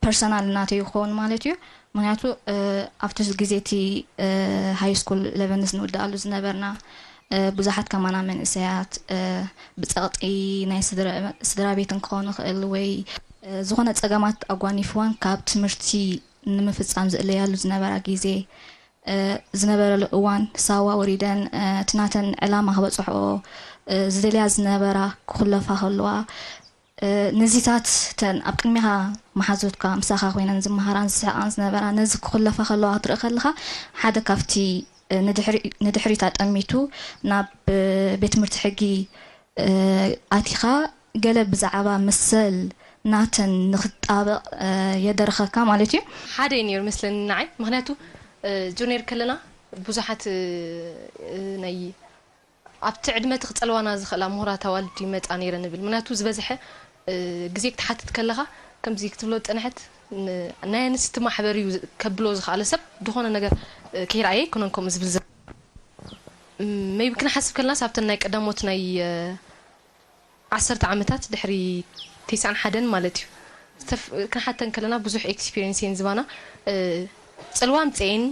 ፐርሰናል ናተይ ክኸውን ማለት እዩ። ምክንያቱ ኣብቲ ግዜ እቲ ሃይ ስኩል ኢለቨንስ ንውድኣሉ ዝነበርና ብዙሓት ከማና መንእሰያት ብፀቕጢ ናይ ስድራ ቤት እንክኾኑ ይኽእል ወይ ዝኾነ ፀገማት ኣጓኒፍዋን ካብ ትምህርቲ ንምፍፃም ዝእለያሉ ዝነበራ ግዜ ዝነበረሉ እዋን ሳዋ ወሪደን እቲ ናተን ዕላማ ክበፅሕኦ ዝደልያ ዝነበራ ክኹለፋ ከለዋ ንዚታት ተን ኣብ ቅድሚኻ መሓዙትካ ምሳኻ ኮይነን ዝመሃራን ዝስሕቓን ዝነበራ ነዚ ክኹለፋ ከለዋ ክትርኢ ከለኻ ሓደ ካብቲ ንድሕሪት ኣጠሚቱ ናብ ቤት ትምህርቲ ሕጊ ኣቲኻ ገለ ብዛዕባ መሰል ናተን ንክትጣበቕ የደርኸካ ማለት እዩ። ሓደ እዩ ነይሩ መስለኒ ንዓይ ምክንያቱ ጁኒየር ከለና ብዙሓት ናይ ኣብቲ ዕድመ እቲ ክጸልዋና ዝኽእላ ምሁራት ኣዋልድ ይመጻ ነይረ ንብል ምክንያቱ ዝበዝሐ ግዜ ክትሓትት ከለኻ ከምዚ ክትብሎ ዝጸንሐት ናይ ኣንስቲ ማሕበር እዩ ከብሎ ዝኽኣለ ሰብ ዝኾነ ነገር ከይረኣየ ኣይኮነን ከምኡ ዝብል ዘሎ maybe ክንሓስብ ከለናስ ኣብተን ናይ ቀዳሞት ናይ ዓሰርተ ዓመታት ድሕሪ ተስዓን ሓደን ማለት እዩ ክንሓተን ከለና ብዙሕ experience እየን ዝባና ፅልዋ ኣምፅኤን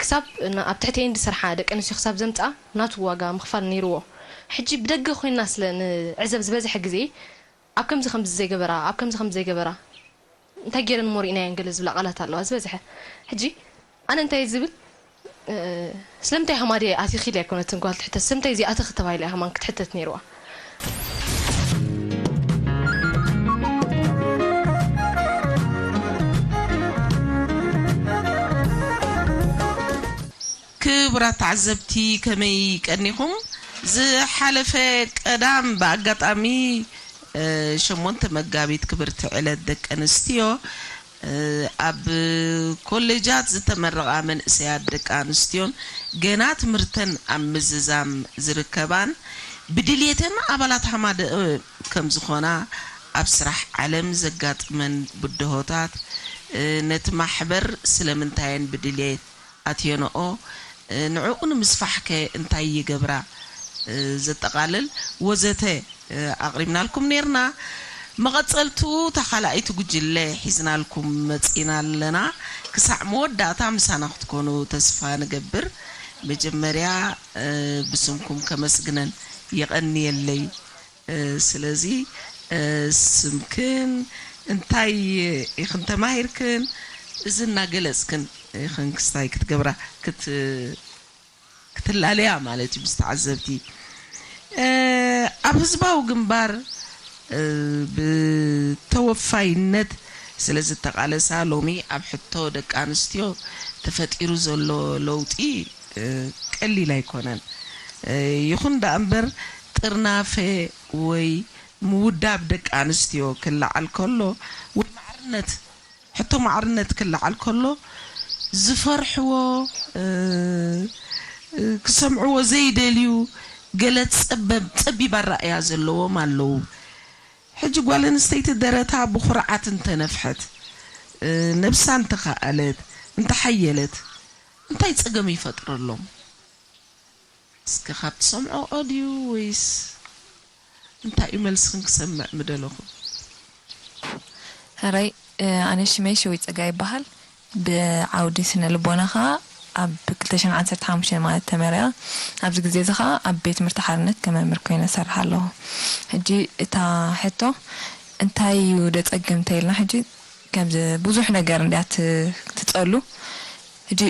ክሳብ ኣብ ትሕተኤን ዝሰርሓ ደቂ ኣንስትዮ ክሳብ ዘምፅኣ ናቱ ዋጋ ምኽፋል ነይርዎ ሕጂ ብደገ ኮይንና ስለ ንዕዘብ ዝበዝሐ ግዜ ኣብ ከምዚ ከምዚ ዘይገበራ ኣብ ከምዚ ከምዚ ዘይገበራ እንታይ ገይረን እሞ ርኢናየን ገለ ዝብላ ቃላት ኣለዋ ዝበዝሐ ሕጂ ኣነ እንታይ ዝብል ስለምንታይ ሃማድያ ኣቲኺ ኢላ ኣይኮነትን ጓል ትሕተት ስለምንታይ እዚ ኣተኺ ተባሂላ እያ ሃማን ክትሕተት ነይርዋ ክቡራት ተዓዘብቲ ከመይ ቀኒኹም ዝሓለፈ ቀዳም ብኣጋጣሚ ሸሞንተ መጋቢት ክብርቲ ዕለት ደቂ ኣንስትዮ ኣብ ኮሌጃት ዝተመረቓ መንእሰያት ደቂ ኣንስትዮን ገና ትምህርተን ኣብ ምዝዛም ዝርከባን ብድልየተን ኣባላት ሃማደእ ከም ዝኾና ኣብ ስራሕ ዓለም ዘጋጥመን ብድሆታት ነቲ ማሕበር ስለምንታየን ብድልየት ኣትየንኦ ንዕኡ ንምስፋሕከ እንታይ ይገብራ ዘጠቓልል ወዘተ ኣቕሪብናልኩም ኔርና። መቐጸልትኡ እታ ካልኣይቲ ጉጅለ ሒዝናልኩም መጺና ኣለና። ክሳዕ መወዳእታ ምሳና ክትኮኑ ተስፋ ንገብር። መጀመርያ ብስምኩም ከመስግነን የቐንየለይ። ስለዚ ስምክን እንታይ ኢኽን ተማሂርክን እዚ እናገለፅክን ኢኽን ክስታይ ክትገብራ ክትላለያ ማለት እዩ ምስ ተዓዘብቲ ኣብ ህዝባዊ ግንባር ብተወፋይነት ስለ ዝተቓለሳ ሎሚ ኣብ ሕቶ ደቂ ኣንስትዮ ተፈጢሩ ዘሎ ለውጢ ቀሊል ኣይኮነን። ይኹን ደኣ እምበር ጥርናፈ ወይ ምውዳብ ደቂ ኣንስትዮ ክለዓል ከሎ ወይ ማዕርነት ሕቶ ማዕርነት ክለዓል ከሎ ዝፈርሕዎ ክሰምዕዎ ዘይደልዩ ገለ ጸበብ ጸቢብ ኣረኣእያ ዘለዎም ኣለዉ። ሕጂ ጓል ኣንስተይቲ ደረታ ብኹርዓት እንተነፍሐት ነብሳ እንተኸኣለት እንተሓየለት እንታይ ጸገም ይፈጥረሎም? እስከ ካብ ትሰምዖኦ ድዩ ወይስ እንታይ እዩ መልስኽን ክሰምዕ ምደለኹ? ሕራይ ኣነ ሽመይ ሸዊት ጸጋ ይበሃል። ብዓውዲ ስነ ልቦና ኸኣ ኣብ ክልተ ሽሕን ዓሰርተ ሓሙሽተን ማለት ተመሪቐ። ኣብዚ ግዜ እዚ ኸኣ ኣብ ቤት ትምህርቲ ሓርነት ከም መምህር ኮይነ እሰርሕ ኣለኹ። ሕጂ እታ ሕቶ እንታይ እዩ ደጸግም እንተኢልና ሕጂ ከምዚ ብዙሕ ነገር እንድያ ትጸሉ። ሕጂ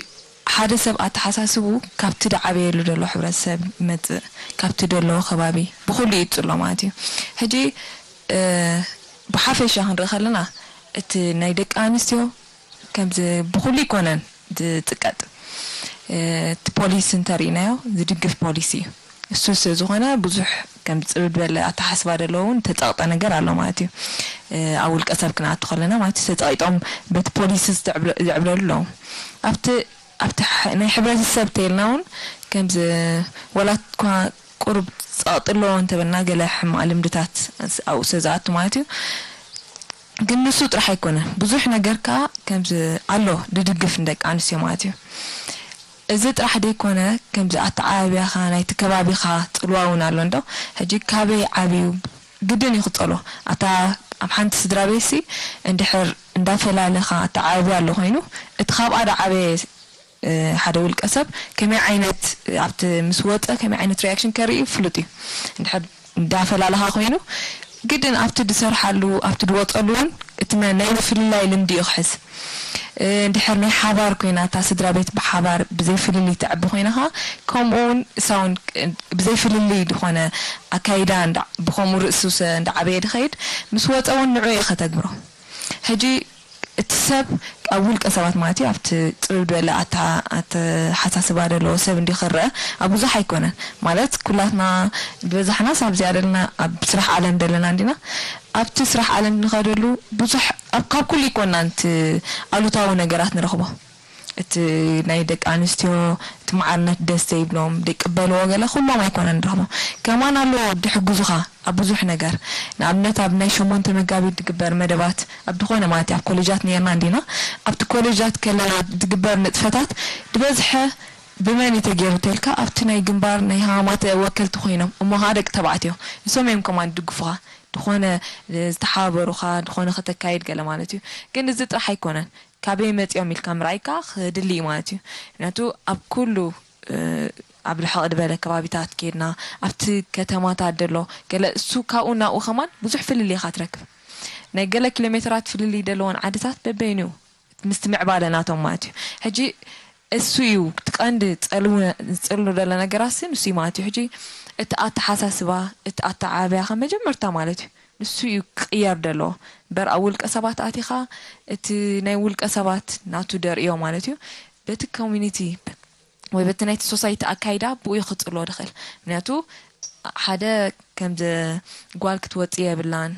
ሓደ ሰብ ኣተሓሳስብኡ ካብቲ ዝዓበየሉ ዘሎ ሕብረተሰብ ይመጽእ፣ ካብቲ ዘለዎ ከባቢ ብኹሉ እዩ ዝጽሎ ማለት እዩ። ሕጂ ብሓፈሻ ክንርኢ ከለና እቲ ናይ ደቂ ኣንስትዮ ከምዚ ብኹሉ ኣይኮነን ዝጥቀጥ። እቲ ፖሊሲ እንተሪእናዮ ዝድግፍ ፖሊሲ እዩ። እሱ ስለ ዝኾነ ብዙሕ ከም ፅብብ ዝበለ ኣተሓስባ ዘለዎ እውን ተፀቕጠ ነገር ኣሎ ማለት እዩ። ኣብ ውልቀ ሰብ ክንኣቱ ከለና ማለት እዩ ተፀቒጦም በቲ ፖሊሲ ዝዕብለሉ ኣለዉ። ኣብቲ ኣብቲ ናይ ሕብረተሰብ ተይልና እውን ከምዚ ወላ እኳ ቁሩብ ፀቕጢ ኣለዎ እንተበልና ገለ ሕማቕ ልምድታት ኣብኡ ስለ ዝኣቱ ማለት እዩ። ግን ንሱ ጥራሕ ኣይኮነን ብዙሕ ነገር ከዓ ከምዚ ኣሎ ድድግፍ ንደቂ ኣንስትዮ ማለት እዩ። እዚ ጥራሕ ደይኮነ ከምዚ ኣተዓባብያኻ ናይቲ ከባቢኻ ፅልዋ እውን ኣሎ እንዶ ሕጂ ካበይ ዓብዩ ግድን እዩ ክፀሎ ኣታ ኣብ ሓንቲ ስድራ ቤትሲ እንድሕር እንዳፈላለኻ ኣተዓባብያ ኣሎ ኮይኑ፣ እቲ ካብኣ ዝዓበየ፣ እ፣ ሓደ ውልቀ ሰብ ከመይ ዓይነት፣ ኣብቲ ምስ ወፀ ከመይ ዓይነት ሪያክሽን ከርኢ ፍሉጥ እዩ። እንድሕር እንዳፈላለኻ ኮይኑ፣ ግድን ኣብቲ ዝሰርሓሉ፣ ኣብቲ ዝወፀሉ እውን እቲ መ-፣ ናይ ምፍልላይ ልምዲ እዩ ክሕዝ። እ፣ እንድሕር ናይ ሓባር ኮይና፣ እታ ስድራ ቤት ብሓባር ብዘይ ፍልልይ ትዕቢ ኮይና ኸዓ፣ ከምኡ እውን እሳ እውን ብዘይ ፍልልይ ዝኾነ ኣካይዳ እንዳ-፣ ብኸምኡ ርእሱ ሰ-፣ እንዳዓበየ ድኸይድ፣ ምስ ወፀ እውን ንዑ እዩ ከተግብሮ። ሕጂ እቲ ሰብ ኣብ ውልቀ ሰባት ማለት እዩ፣ ኣብቲ ጽብብ ዝበለ ኣታ-፣ ኣተሓሳስባ ዘለዎ ሰብ እንዲ ክረአ ኣብ ብዙሕ ኣይኮነን። ማለት ኩላትና ዝበዛሕናስ ኣብዚኣ ዘለና ኣብ ስራሕ ዓለም ዘለና እንዲና። ኣብቲ ስራሕ ዓለም ንኸደሉ ብዙሕ ኣብ፣ ካብ ኩሉ ይኮንና፣ እቲ ኣሉታዊ ነገራት ንረኽቦ። እቲ ናይ ደቂ ኣንስትዮ፣ እቲ ማዕርነት ደስ ዘይብሎም፣ ዘይቅበልዎ ገለ ኩሎም ኣይኮነን ንረኽቦ። ከማን ኣለዎ ድሕግዙኻ ኣብ ብዙሕ ነገር። ንኣብነት ኣብ ናይ ሸሞንተ መጋቢት ዝግበር መደባት፣ ኣብ ዝኾነ ማለት እዩ፣ ኣብ ኮሌጃት ነርና እንዲና፣ ኣብቲ ኮሌጃት ከለና ዝግበር ንጥፈታት ዝበዝሐ ብመን እዩ ተገይሩ ተልካ፣ ኣብቲ ናይ ግንባር ናይ ሃማማት ወከልቲ ኮይኖም፣ እሞ ኸዓ ደቂ ተባዕትዮ፣ ንሶም እዮም ከማን ድግፉኻ፣ ዝኾነ ዝተሓባበሩኻ፣ ዝኾነ ከተካይድ ገለ ማለት እዩ። ግን እዚ ጥራሕ ኣይኮነን። ካበይ መጺኦም ኢልካ ምርኣይካ ክድሊ እዩ ማለት እዩ። ምክንያቱ ኣብ ኩሉ፣ እ፣ ኣብ ርሕቕ ዝበለ ከባቢታት ኬድና፣ ኣብቲ ከተማታት ዘሎ ገለ እሱ ካብኡ ናብኡ ከማን ብዙሕ ፍልልይ ኢኻ ትረክብ። ናይ ገለ ኪሎ ሜትራት ፍልልይ ዘለወን ዓድታት በበይኑ ምስቲ ምዕባለ ናቶም ማለት እዩ። ሕጂ እሱ እዩ እቲ ቀንዲ ጸልው-፣ ዝጸልው ዘሎ ነገራት ሲ ንሱ እዩ ማለት እዩ። ሕጂ እቲ ኣተሓሳስባ፣ እቲ ኣተዓባብያኻ መጀመርታ ማለት እዩ። ንሱ እዩ ክቕየር ዘለዎ። እምበር ኣብ ውልቀ ሰባት ኣቲኻ እቲ ናይ ውልቀ ሰባት ናቱ ደርእዮ ማለት እዩ። በቲ ኮሚኒቲ ወይ በቲ ናይቲ ሶሳይቲ ኣካይዳ ብኡ እዩ ክጽሎ ድኽእል። ምክንያቱ ሓደ ከምዚ ጓል ክትወጽእ የብላን፣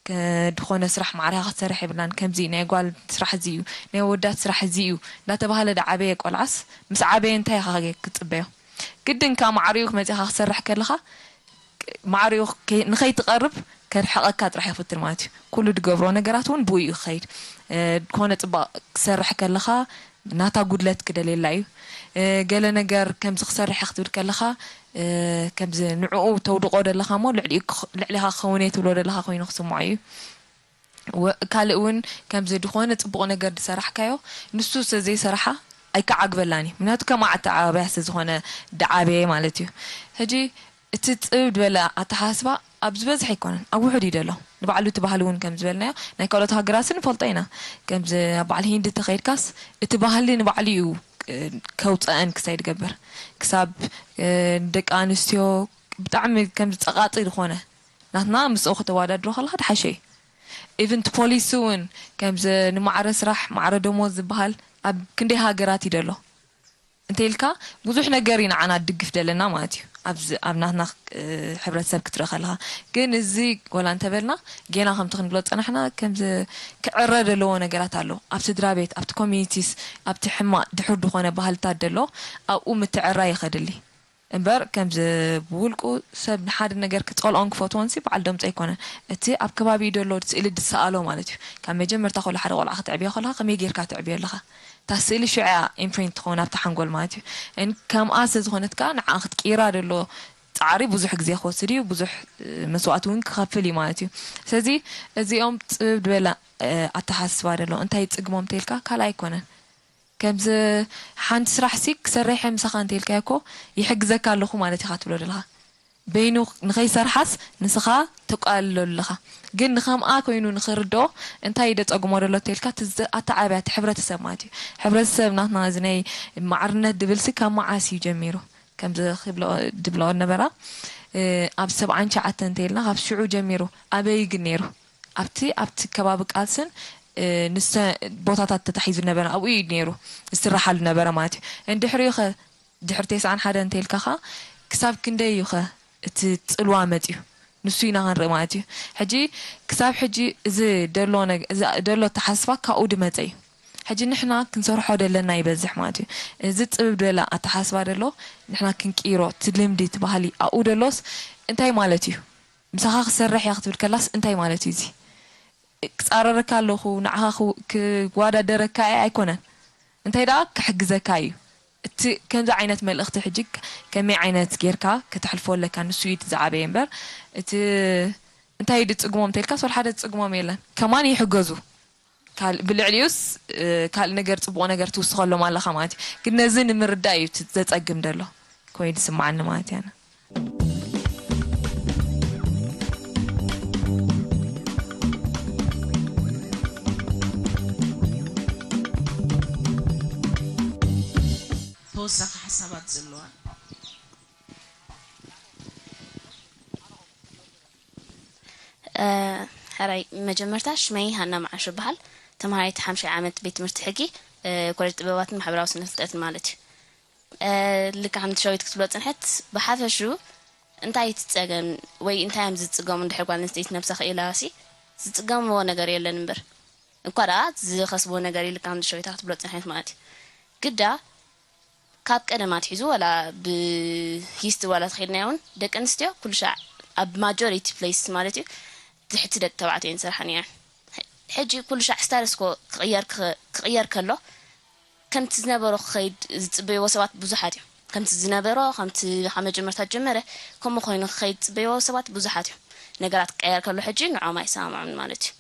ከ-፣ ድኾነ ስራሕ ማዕሪኻ ክትሰርሕ የብላን፣ ከምዚ ናይ ጓል ስራሕ እዚ እዩ፣ ናይ ወዳት ስራሕ እዚ እዩ እንዳተባህለ ዳዓበየ ቆልዓስ ምስ ዓበየ እንታይ ኢኻ ክጽበዮ? ግድን ካብ ማዕሪኡ መጺኻ ክሰርሕ ከለኻ ማዕሪኡ ከይ-፣ ንኸይትቐርብ ከርሕቐካ ጥራሕ ይፍትን ማለት እዩ። ኩሉ ድገብሮ ነገራት እውን ብኡ እዩ ክኸይድ። እ፣ ድኾነ ጽባቕ ክሰርሕ ከለኻ ናታ ጉድለት ክደልየላ እዩ። እ፣ ገለ ነገር ከምዚ ክሰርሕ ክትብል ከለኻ፣ እ፣ ከምዚ ንዕኡ ተውድቖ ደለኻ እሞ ልዕሊኡ ክኽ-፣ ልዕሊኻ ክኸውን እየ ትብሎ ደለኻ ኮይኑ ክስምዖ እዩ። ወ-፣ ካልእ እውን ከምዚ ድኾነ ጽቡቕ ነገር ድሰራሕካዮ ንሱ ስለ ዘይሰራሓ ኣይከዓግበላን እዩ። ምክንያቱ ከም ኣተዓባብያ ስለ ዝኾነ ድዓበየ ማለት እዩ። ሕጂ እቲ ጽብብ ዝበለ ኣተሓሳስባ ኣብ ዝበዝሕ ኣይኮነን፣ ኣብ ውሑድ እዩ ደሎ። ንባዕሉ እቲ ባህሊ እውን ከም ዝበልናዮ ናይ ካልኦት ሃገራት ንፈልጦ ኢና። ከምዚ ኣብ በዓል ሂንዲ ተኸይድካስ እቲ ባህሊ ንባዕሉ እዩ፣ እ፣ ከውፀአን ክሳይ ድገብር። ክሳብ፣ እ፣ ደቂ ኣንስትዮ ብጣዕሚ ከምዚ ጸቓጢ ዝኾነ ናትና ምስኡ ከተወዳድሮ ከለኻ ድሓሸ እዩ። ኢቭን እቲ ፖሊሲ እውን ከምዚ ንማዕረ ስራሕ ማዕረ ደሞዝ ዝበሃል ኣብ ክንደይ ሃገራት እዩ ደሎ። እንተ ኢልካ ብዙሕ ነገር እዩ ንዓና ድግፍ ደለና ማለት እዩ። ኣብዚ ኣብ ናትና፣ እ፣ ሕብረተሰብ ክትርኢ ከለኻ። ግን እዚ ወላ እንተበልና ጌና ከምቲ ክንብሎ ዝጸናሕና ከምዚ ክዕረ ዘለዎ ነገራት ኣሎ። ኣብ ስድራ ቤት፣ ኣብቲ ኮሚኒቲስ፣ ኣብቲ ሕማቕ ድሑር ዝኾነ ባህልታት ደሎ ኣብኡ ምትዕራይ እዩ ከድሊ። እምበር ከምዚ ብውልቁ ሰብ ንሓደ ነገር ክጸልኦን ክፈትዎን ሲ በዓል ደምጾ ኣይኮነን። እቲ ኣብ ከባቢኡ ደሎ ስእሊ ድሰኣሎ ማለት እዩ። ካብ መጀመርታ ከሎ ሓደ ቆልዓ ክትዕብዮ ከለኻ ከመይ ጌርካ ትዕብዮ ኣለኻ? እታ ስእሊ ሽዑ እያ ኢምፕሪንት ትኸውን ኣብቲ ሓንጎል ማለት እዩ። እን ከምኣ ስለ ዝኾነት ከኣ ንዓ ክትቅይራ ደሎ ጻዕሪ ብዙሕ ግዜ ክወስድ እዩ፣ ብዙሕ፣ እ፣ መስዋእቲ እውን ክኸፍል እዩ ማለት እዩ። ስለዚ እዚኦም ጽብብ ዝበለ፣ እ፣ ኣተሓሳስባ ደሎ እንታይ ጽግሞም እንተ ኢልካ ካልእ ኣይኮነን። ከምዚ ሓንቲ ስራሕ ሲ ክሰርሕ እየ ምሳኻ እንተ ኢልካዮ እኮ ይሕግዘካ ኣለኹ ማለት ኢኻ ትብሎ ዘለኻ። በይኑ ንኸይሰርሓስ ንስኻ ተቋልሎ ኣለኻ። ግን ንኸምኣ ኮይኑ ንኽርድኦ እንታይ ደጸግሞ ደሎ እንተ ኢልካ፣ እቲ ዝ-፣ ኣተዓብያ እቲ ሕብረተሰብ ማለት እዩ። ሕብረተሰብ ናትና እዚ ናይ ማዕርነት ድብል ሲ ካብ መዓስ እዩ ጀሚሩ? ከምዚ ክብሎ-፣ ድብሎ ነበራ፣ እ፣ ኣብ ሰብዓን ትሽዓተን እንተ ኢልና ካብ ሽዑ ጀሚሩ ኣበይ ግን ነይሩ? ኣብቲ፣ ኣብቲ ከባቢ ቃልስን፣ እ፣ ንሰ-፣ ቦታታት ተታሒዙ ነበረ፣ ኣብኡ እዩ ነይሩ ዝስራሓሉ ነበረ ማለት እዩ። እንድሕሪኡ ኸ፣ ድሕሪ ተስዓን ሓደን እንተ ኢልካ ኸ፣ ክሳብ ክንደይ እዩ ኸ እቲ ጽልዋ መጺኡ? ንሱ ኢና ክንርኢ ማለት እዩ። ሕጂ፣ ክሳብ ሕጂ እዚ ደሎ ነግ-፣ እዚ ደሎ ኣተሓሳስባ ካብኡ ድመጸ እዩ። ሕጂ ንሕና ክንሰርሖ ደለና ይበዝሕ ማለት እዩ። እዚ ጽብብ ዝበለ ኣተሓሳስባ ደሎ፣ ንሕና ክንቅይሮ፣ እቲ ልምዲ፣ እቲ ባህሊ ኣብኡ ደሎስ እንታይ ማለት እዩ? ምሳኻ ክሰርሕ እያ ክትብል ከላስ እንታይ ማለት እዩ እዚ? ክጻረረካ ኣለኹ፣ ንዓኻ ክው-፣ ክወዳደረካ እየ ኣይኮነን። እንታይ ደኣ ክሕግዘካ እዩ። እቲ ከምዚ ዓይነት መልእኽቲ ሕጂ ከመይ ዓይነት ጌርካ ከተሕልፎ ኣለካ፣ ንሱ እዩ እቲ ዝዓበየ እምበር፣ እቲ እንታይ ድጽግሞም ተልካስ ወላ ሓደ ዝጽግሞም የለን። ከማን ይሕገዙ። ካል-፣ ብልዕሊኡስ፣ እ፣ ካልእ ነገር ጽቡቕ ነገር ትውስኸሎም ኣለኻ ማለት እዩ። ግን ነዚ ንምርዳእ እዩ እቲ ዘጸግም ዘሎ ኮይኑ ዝስምዓኒ ማለት እዩ ኣነ። ተወሳኺ ሓሳባት ዘለዋ? ሕራይ መጀመርታ ሽመይ ሃና መዓሾ ይበሃል። ተምሃራይት ሓምሻይ ዓመት ቤት ትምህርቲ ሕጊ ኮሌጅ ጥበባትን ማሕበራዊ ስነ ፍልጠትን ማለት እዩ። ልክዕ ከምቲ ሸዊት ክትብሎ ፅንሐት ብሓፈሹ እንታይ እቲ ፀገም ወይ እንታይ እዮም ዝፅገሙ እንድሕር ጓል ኣንስተይቲ ነብሳ ክኢላ ሲ ዝፅገምዎ ነገር የለን እምበር እኳ ደኣ ዝኸስብዎ ነገር እዩ። ልክዕ ከምቲ ሸዊታ ክትብሎ ፅንሐት ማለት እዩ ግዳ ካብ ቀደም ኣትሒዙ ዋላ ብሂስት ዋላ ተኸድናዮ እውን ደቂ ኣንስትዮ ኩሉ ሻዕ ኣብ ማጆሪቲ ፕሌስ ማለት እዩ ትሕቲ ደቂ ተባዕትዮ እየን ዝሰርሓ ነይረን። ሕጂ ኩሉ ሻዕ ስታተስኮ ክቕየር ክቕየር ከሎ ከምቲ ዝነበሮ ክኸይድ ዝፅበይዎ ሰባት ብዙሓት እዮም። ከምቲ ዝነበሮ ከምቲ ካብ መጀመርታ ጀመረ ከምኡ ኮይኑ ክኸይድ ዝፅበይዎ ሰባት ብዙሓት እዮም። ነገራት ክቀየር ከሎ ሕጂ ንዖም ኣይሰማምዑን ማለት እዩ።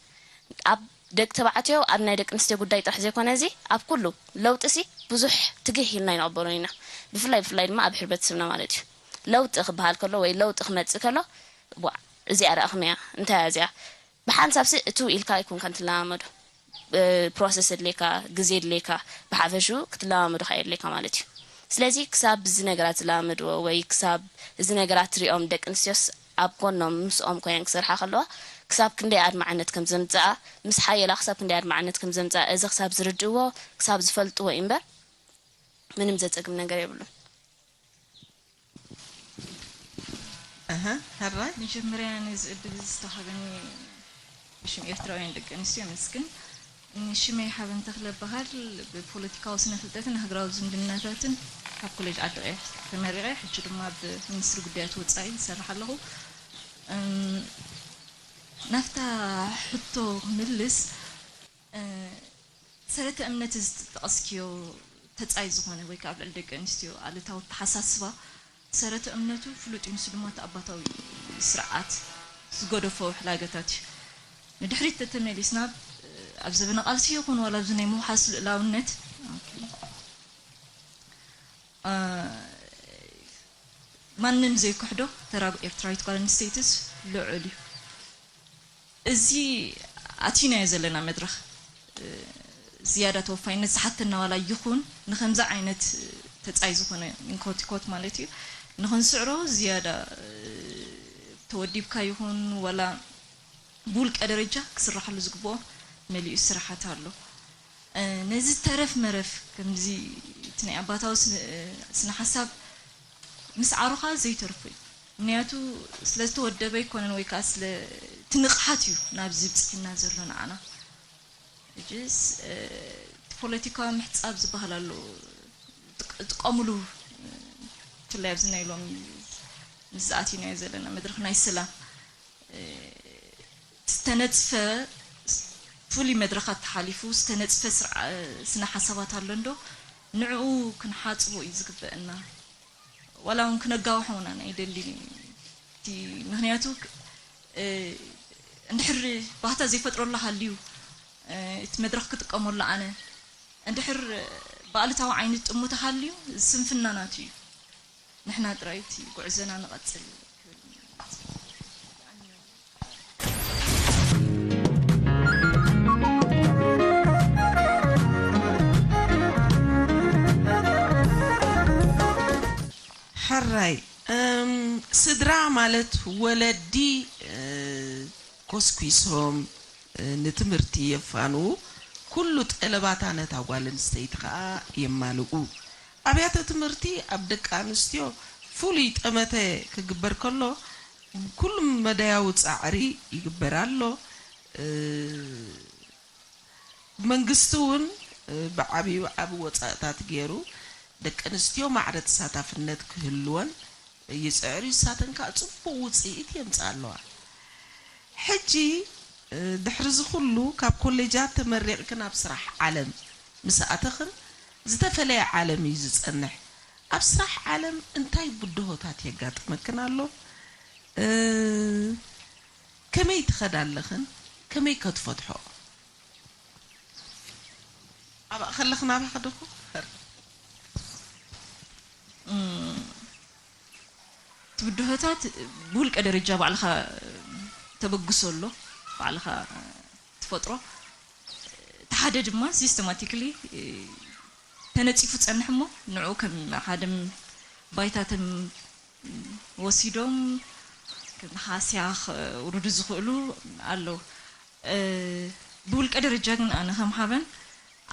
ኣብ ደቂ ተባዕትዮ ኣብ ናይ ደቂ ኣንስትዮ ጉዳይ ጥራሕ ዘይኮነ እዚ ኣብ ኩሉ ለውጢ ሲ ብዙሕ ትግህ ኢልና ኣይንቕበሎን ኢና። ብፍላይ ብፍላይ ድማ ኣብ ሕብረተሰብና ማለት እዩ። ለውጢ ክበሃል ከሎ ወይ ለውጢ ክመፅእ ከሎ ዋ እዚኣ ደኣ ከመይ እያ እንታይ እያ እዚኣ ብሓንሳብ ሲ እትው ኢልካ ኣይኮንካን ትለማመዶ ፕሮሰስ የድልየካ ግዜ የድልየካ ብሓፈሽኡ ክትለማመዶ ከ የድልየካ ማለት እዩ። ስለዚ ክሳብ እዚ ነገራት ዝለማመድዎ ወይ ክሳብ እዚ ነገራት ትሪኦም ደቂ ኣንስትዮስ ኣብ ጎኖም ምስኦም ኮይነን ክሰርሓ ከለዋ ክሳብ ክንደይ ኣድማዕነት ከም ዘምፅኣ ምስ ሓየላ ክሳብ ክንደይ ኣድማዕነት ከም ዘምፅኣ እዚ ክሳብ ዝርድእዎ ክሳብ ዝፈልጥዎ እዩ እምበር ምንም ዘፀግም ነገር የብሉን። እህ ሕራይ መጀመርያ ነዚ ዕድል እዚ ዝተዋሃበኒ ብሽም ኤርትራውያን ደቂ ኣንስትዮ የመስግን። ሽመይ ሓበን ተኽለ እበሃል። ብፖለቲካዊ ስነ ፍልጠትን ሃገራዊ ዝምድናታትን ካብ ኮሌጅ ዓዲ ቀይሕ ተመሪቐ ሕጂ ድማ ኣብ ሚኒስትሪ ጉዳያት ወፃኢ ይሰርሕ ኣለኹ። ናብታ ሕቶ ክምልስ ሰረተ እምነት እዚ ዝጠቐስክዮ ተጻይ ዝኾነ ወይ ከዓ ኣብ ልዕሊ ደቂ ኣንስትዮ ኣሉታዊ ኣተሓሳስባ ሰረተ እምነቱ ፍሉጥ እዩ። ንሱ ድማ እቲ ኣባታዊ ስርዓት ዝገደፎ ውሕላገታት እዩ። ንድሕሪት ተተመሊስና ኣብ ዘበነ ቃልሲ ይኹን ዋላ ኣብዚ ናይ ምውሓስ ልእላውነት ማንም ዘይክሕዶ ተራ ኤርትራዊት ጓል ኣንስተይትስ ልዑል እዩ። እዚ ኣቲናዮ ዘለና መድረኽ ዝያዳ ተወፋይነት ዝሓተና ዋላ ይኹን ንኸምዚ ዓይነት ተጻይ ዝኾነ ኢንኮቲኮት ማለት እዩ ንኽንስዕሮ ዝያዳ ተወዲብካ ይኹን ዋላ ብውልቀ ደረጃ ክስራሓሉ ዝግብኦ መሊኡ ስራሓት ኣሎ። ነዚ ተረፍ መረፍ ከምዚ እቲ ናይ ኣባታዊ ስነ ሓሳብ ምስዓሩ ኸኣ ዘይተርፎ እዩ። ምኽንያቱ ስለ ዝተወደበ ኣይኮነን ወይ ከኣ ስለ እቲ ንቕሓት እዩ ናብዚ ብጺሕና ዘሎ ንዓና። ሕጅስ እቲ ፖለቲካዊ ምሕጻብ ዝበሃል ኣሎ ዝጥቀምሉ ብፍላይ ኣብዚ ናይ ሎሚ ምስ ዝኣቲናዮ ዘለና መድረኽ ናይ ሰላም ዝተነፅፈ ፍሉይ መድረኻት ተሓሊፉ ዝተነፅፈ ስነ ሓሳባት ኣሎ እንዶ ንዕኡ ክንሓፅቦ እዩ ዝግበአና። ዋላ እውን ክነጋውሖ እውን ኣነ ኣይደልን እዩ። እቲ ምክንያቱ እንድሕር ባህታ ዘይፈጥረሉ ሃልዩ እቲ መድረኽ ክጥቀመሉ ኣነ እንድሕር ብኣሉታዊ ዓይኒ ዝጥምቶ ሃልዩ ስንፍና ናቱ እዩ። ንሕና ጥራይ እቲ ጉዕዞና ንቐጽል። ሕራይ ስድራ ማለት ወለዲ ኮስኲሶም ንትምህርቲ የፋንዉ፣ ኩሉ ጠለባታ ነታ ጓል ኣንስተይቲ ከኣ የማልኡ። ኣብያተ ትምህርቲ ኣብ ደቂ ኣንስትዮ ፍሉይ ጠመተ ክግበር ከሎ ኩሉ መዳያዊ ጻዕሪ ይግበር ኣሎ። መንግስቲ እውን ብዓብዩ ዓቢ ወጻእታት ገይሩ ደቂ ኣንስትዮ ማዕረ ተሳታፍነት ክህልወን ይጽዕር እዩ። ንሳተን ከኣ ጽቡቕ ውጽኢት የምጽኣ ኣለዋ። ሕጂ ድሕሪ እዚ ኩሉ ካብ ኮሌጃት ተመሪቕኪ ናብ ስራሕ ዓለም ምስ ኣተኽን ዝተፈለየ ዓለም እዩ ዝጸንሕ። ኣብ ስራሕ ዓለም እንታይ ብድሆታት የጋጥመክን ኣሎ? ከመይ ትኸዳ ኣለኽን ከመይ ከ ትፈትሖ? ኣብኣ ከለኽን ኣብኣ ከደኩ ትብድሆታት ብውልቀ ደረጃ ባዕልኻ ተበግሶ ኣሎ፣ ባዕልኻ ትፈጥሮ። እቲ ሓደ ድማ ሲስተማቲክሊ ተነፂፉ ፀንሕ እሞ ንዑ ከም ሓደ ባይታተም ወሲዶም ከም ሃስያ ክውርዱ ዝኽእሉ ኣለዉ። ብውልቀ ደረጃ ግን ኣነ ከም ሓበን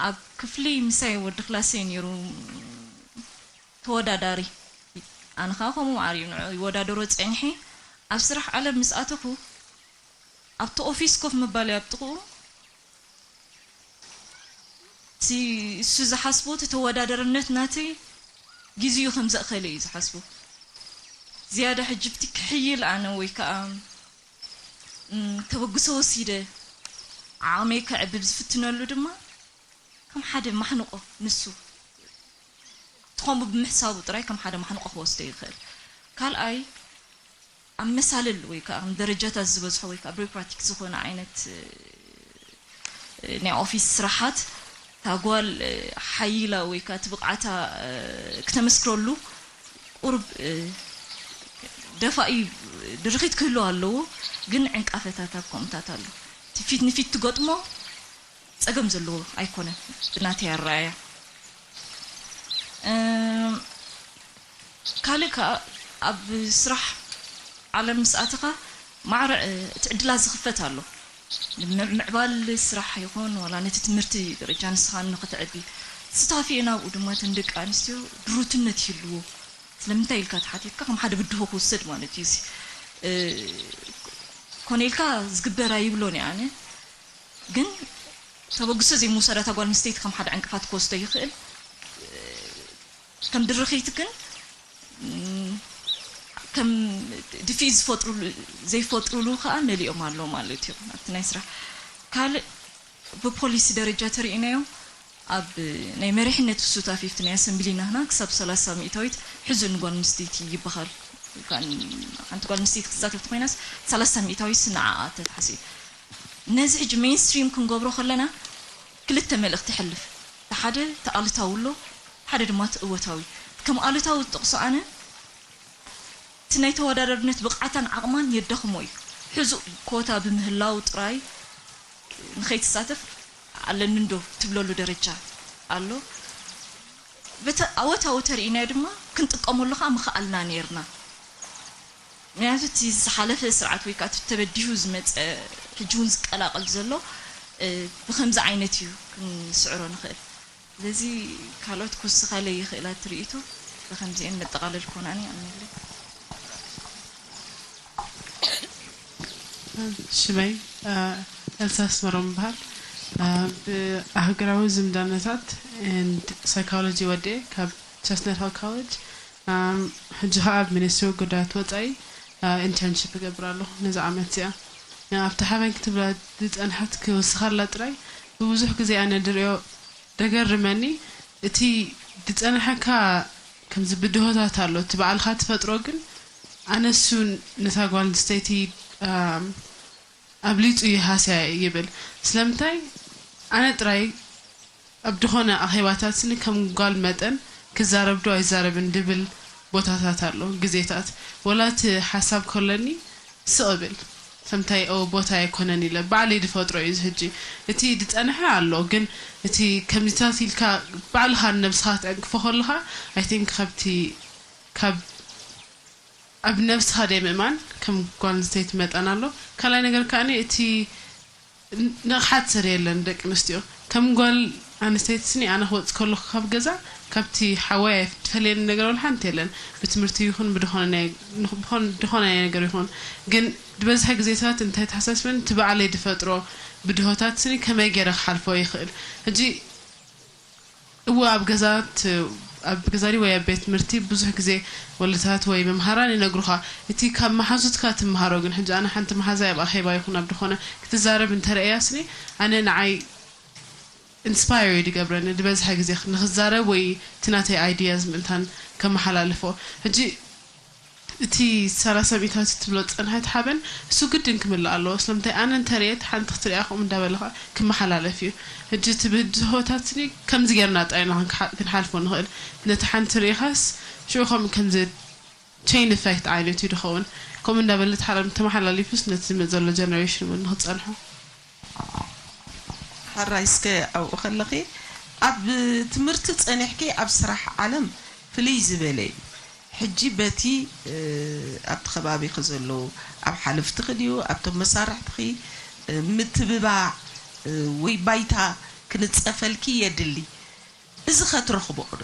ኣብ ክፍሊ ምሳይ ወዲ ክላሰይ ነይሩ ተወዳዳሪ ኣነ ከዓ ከምኡ ማዕር እዩ ንዑ ይወዳደሮ ፀኒሐ ኣብ ስራሕ ዓለም ምስ ኣተኹ ኣብቲ ኦፊስ ኮፍ ምባል ኣብ ጥቕኡ እቲ እሱ ዝሓስቦ እቲ ተወዳደርነት ናተይ ግዜኡ ከም ዘእኸለ እዩ ዝሓስቦ ዝያዳ ሕጂ ብቲ ክሕይል ኣነ ወይ ከዓ ተበግሶ ወሲደ ዓቕመይ ከዕብብ ዝፍትነሉ ድማ ከም ሓደ ማሕንቆ ንሱ ትኾንቡ ብምሕሳቡ ጥራይ ከም ሓደ ማሕንቆ ክወስዶ ይኽእል ካልኣይ ኣብ መሳልል ወይ ከዓ ደረጃታት ዝበዝሖ ወይ ከዓ ቢሮክራቲክ ዝኾነ ዓይነት ናይ ኦፊስ ስራሓት እታ ጓል ሓይላ ወይ ከዓ እቲ ብቕዓታ ክተመስክረሉ ቁሩብ ደፋኢ ድርኺት ክህልዋ ኣለዎ፣ ግን ዕንቃፈታት ኣብ ከምኡታት ኣሎ። እቲ ፊት ንፊት ትገጥሞ ፀገም ዘለዎ ኣይኮነን ብናተይ ኣረኣእያ። ካልእ ከዓ ኣብ ስራሕ ዓለም ምስ ኣተኻ ማዕረ እቲ ዕድላት ዝኽፈት ኣሎ። ምዕባል ስራሕ ይኹን ዋላ ነቲ ትምህርቲ ደረጃ ንስኻ ንኽትዕቢ ስታፊ ናብኡ ድማ እተን ደቂ ኣንስትዮ ድሩትነት ይህልዎ። ስለምንታይ ኢልካ ተሓቲትካ ከም ሓደ ብድሆ ክውሰድ ማለት እዩ። ኮነ ኢልካ ዝግበር ኣይብሎን እየ ኣነ ግን ተበግሶ ዘይምውሳድ እታ ጓል ኣንስተይቲ ከም ሓደ ዕንቅፋት ክወስዶ ይኽእል። ከም ድርኺት ግን ከም ድፊት ዝፈጥሩሉ ዘይፈጥሩሉ ከዓ መሊኦም ኣለዉ ማለት እዮም ኣብቲ ናይ ስራሕ ካልእ ብፖሊሲ ደረጃ ተሪኢናዮ ኣብ ናይ መሪሕነት ሱታፌ ናይ ኣሰምብሊ ናህና ክሳብ ሰላሳ ሚእታዊት ሕዚ ንጓል ኣንስተይቲ ይበሃል ሓንቲ ጓል ኣንስተይቲ ክትሳተፍ ተኮይናስ ሰላሳ ሚእታዊት ንዓኣ ተትሓስብ ነዚ ሕጂ ሜንስትሪም ክንገብሮ ከለና ክልተ መልእኽቲ ይሕልፍ። እቲ ሓደ እቲ ኣሉታዊ ኣሎ፣ ሓደ ድማ እቲ እወታዊ። ከም ኣሉታዊ ዝጠቕሶ ኣነ እቲ ናይ ተወዳዳርነት ብቕዓታን ዓቕማን የዳኽሞ እዩ። ሕዙእ ኮታ ብምህላው ጥራይ ንኸይትሳተፍ ኣለኒ እንዶ ትብለሉ ደረጃ ኣሎ። በቲ ኣወታዊ ተርኢናዮ ድማ ክንጥቀመሉ ከዓ ምኸኣልና ነይርና። ምክንያቱ እቲ ዝሓለፈ ስርዓት ወይ ከዓ እቲ ተበዲሁ ዝመፀ ሕጂ እውን ዝቀላቐል ዘሎ ብከምዚ ዓይነት እዩ ክንስዕሮ ንኽእል። ስለዚ ካልኦት ክውስኻለይ ይኽእላ እቲ ርእይቶ ብከምዚአን መጠቓለል ክኾናኒ ኣምነለይ። ሽመይ ኤልሳ ኣስመሮም ይበሃል። ብኣህግራዊ ዝምዳነታት ኤንድ ሳይኮሎጂ ወዲኤ ካብ ቸስትነት ሂል ኮሌጅ ሕጂ ከዓ ኣብ ሚኒስትሪ ጉዳያት ወፃኢ ኢንተርንሽፕ እገብር ኣለኹ ነዚ ዓመት እዚኣ። ኣብቲ ሓበን ክትብላ ዝፀንሐት ክውስኸላ ጥራይ ብብዙሕ ግዜ ኣነ ድሪኦ ደገርመኒ እቲ ዝፀንሐካ ከምዚ ብድሆታት ኣሎ እቲ ባዕልካ ትፈጥሮ ግን ኣነሱ ነታ ጓል ኣንስተይቲ ኣብሊፁ ይሃስያ ይብል ስለምንታይ ኣነ ጥራይ ኣብ ድኾነ ኣኼባታት ስኒ ከም ጓል መጠን ክዛረብ ዶ ኣይዛረብን ድብል ቦታታት ኣሎ ግዜታት ወላ እቲ ሓሳብ ከሎኒ ስቕ እብል ሰምታይ ኦ ቦታ ኣይኮነን ኢለ ባዕለይ ድፈጥሮ እዩ ሕጂ እቲ ድፀንሐ ኣሎ ግን እቲ ከምዚታት ኢልካ ባዕልኻ ንነብስኻ ትዕንቅፎ ከለኻ I think ካብቲ ካብ ኣብ ነብስኻ ደይ ምእማን ከም ጓል ኣንስተይቲ መጠን ኣሎ ካልኣይ ነገር ከዓ እቲ ንቕሓት ስር የለን ደቂ ኣንስትዮ ከም ጓል ኣንስተይቲ ስኒ ኣነ ክወፅ ከለኩ ካብ ገዛ ካብቲ ሓወይ ኣይትፈልየኒ ነገር ወላ ሓንቲ የለን ብትምህርቲ ይኹን ብድኾነ ናይ ነገር ይኹን ግን ዝበዝሐ ግዜታት እንታይ ተሓሳስበን እቲ ባዕለይ ድፈጥሮ ብድሆታት ስኒ ከመይ ገይረ ክሓልፎ ይኽእል ሕጂ እወ ኣብ ገዛ ኣብ ገዛ ድዩ ወይ ኣብ ቤት ትምህርቲ ብዙሕ ግዜ ወለታት ወይ መምሃራን ይነግሩኻ እቲ ካብ መሓዙትካ ትምሃሮ ግን ሕጂ ኣነ ሓንቲ መሓዛይ ኣብ ኣኼባ ይኹን ኣብ ድኾነ ክትዛረብ እንተረእያ ስኒ ኣነ ንዓይ ኢንስፓየር እዩ ድገብረኒ ድበዝሐ ግዜ ንክዛረብ ወይ እቲ ናተይ ኣይድያዝ ምእንታን ከመሓላልፎ ሕጂ እቲ ሰላሳ ሚእታዊት ትብሎ ዝጸንሐት ሓበን እሱ ግድን ክምልእ ኣለዎ። ስለምንታይ ኣነ እንተርእየት ሓንቲ ክትርእያ ከምኡ እንዳበለኻ ክመሓላለፍ እዩ። ሕጂ እቲ ብድሆታትኒ ከምዚ ጌርና ጥራይ ኢና ክንሓ- ክንሓልፎ ንኽእል። ነቲ ሓንቲ ርኢኻስ ሽዑ ከም ከምዚ ቸይን ኢፌክት ዓይነት እዩ ዝኸውን። ከምኡ እንዳበለ ተሓላ- ተመሓላሊፉስ ነቲ ዝመጽእ ዘሎ ጀነሬሽን እውን ንኽጸንሖ። ሕራይ እስከ ኣብኡ ከለኺ ኣብ ትምህርቲ ጸኒሕኪ ኣብ ስራሕ ዓለም ፍልይ ዝበለ እዩ። ሕጂ በቲ ኣብቲ ከባቢኺ ዘለዉ ኣብ ሓለፍትኺ ድዩ ኣብቶም መሳርሕትኺ ምትብባዕ ወይ ባይታ ክንጸፈልኪ የድሊ። እዚ ከትረኽቦ ዶ?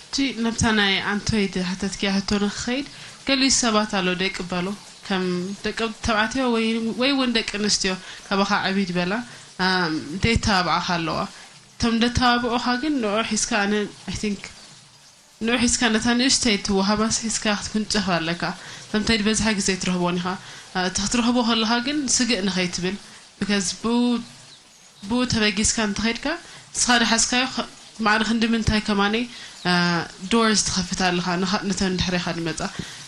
እቲ ነብታ ናይ ኣንቶይ ዝሓተትክያ ሕቶ ንክኸይድ ገሊኡ ሰባት ኣሎ ደቂ በሎ ከም ደቂ ተባዕትዮ ወይ ወይ እውን ደቂ ኣንስትዮ ካባኻ ዕብይ ዝበላ ደይተባብዓኻ ኣለዋ። እቶም ደተባብዑኻ ግን ንዑ ሒዝካ ኣነ I think ንዑ ሒዝካ ነታ ንእሽተይ ትወሃባስ ሒዝካ ክትፍንጨፍ ኣለካ። ከምታይ ዝበዝሐ ግዜ ትረኽቦን ኢኻ። እቲ ክትረኽቦ ከለኻ ግን ስግእ ንኸይትብል because ብኡ ብኡ ተበጊስካ እንተኸድካ ንስኻ ዝሓዝካዮ ማዕረ ክንዲ ምንታይ ከማነይ ዶርስ ትኸፍት ኣለኻ ነተን ድሕሬኻ ዝመፃ።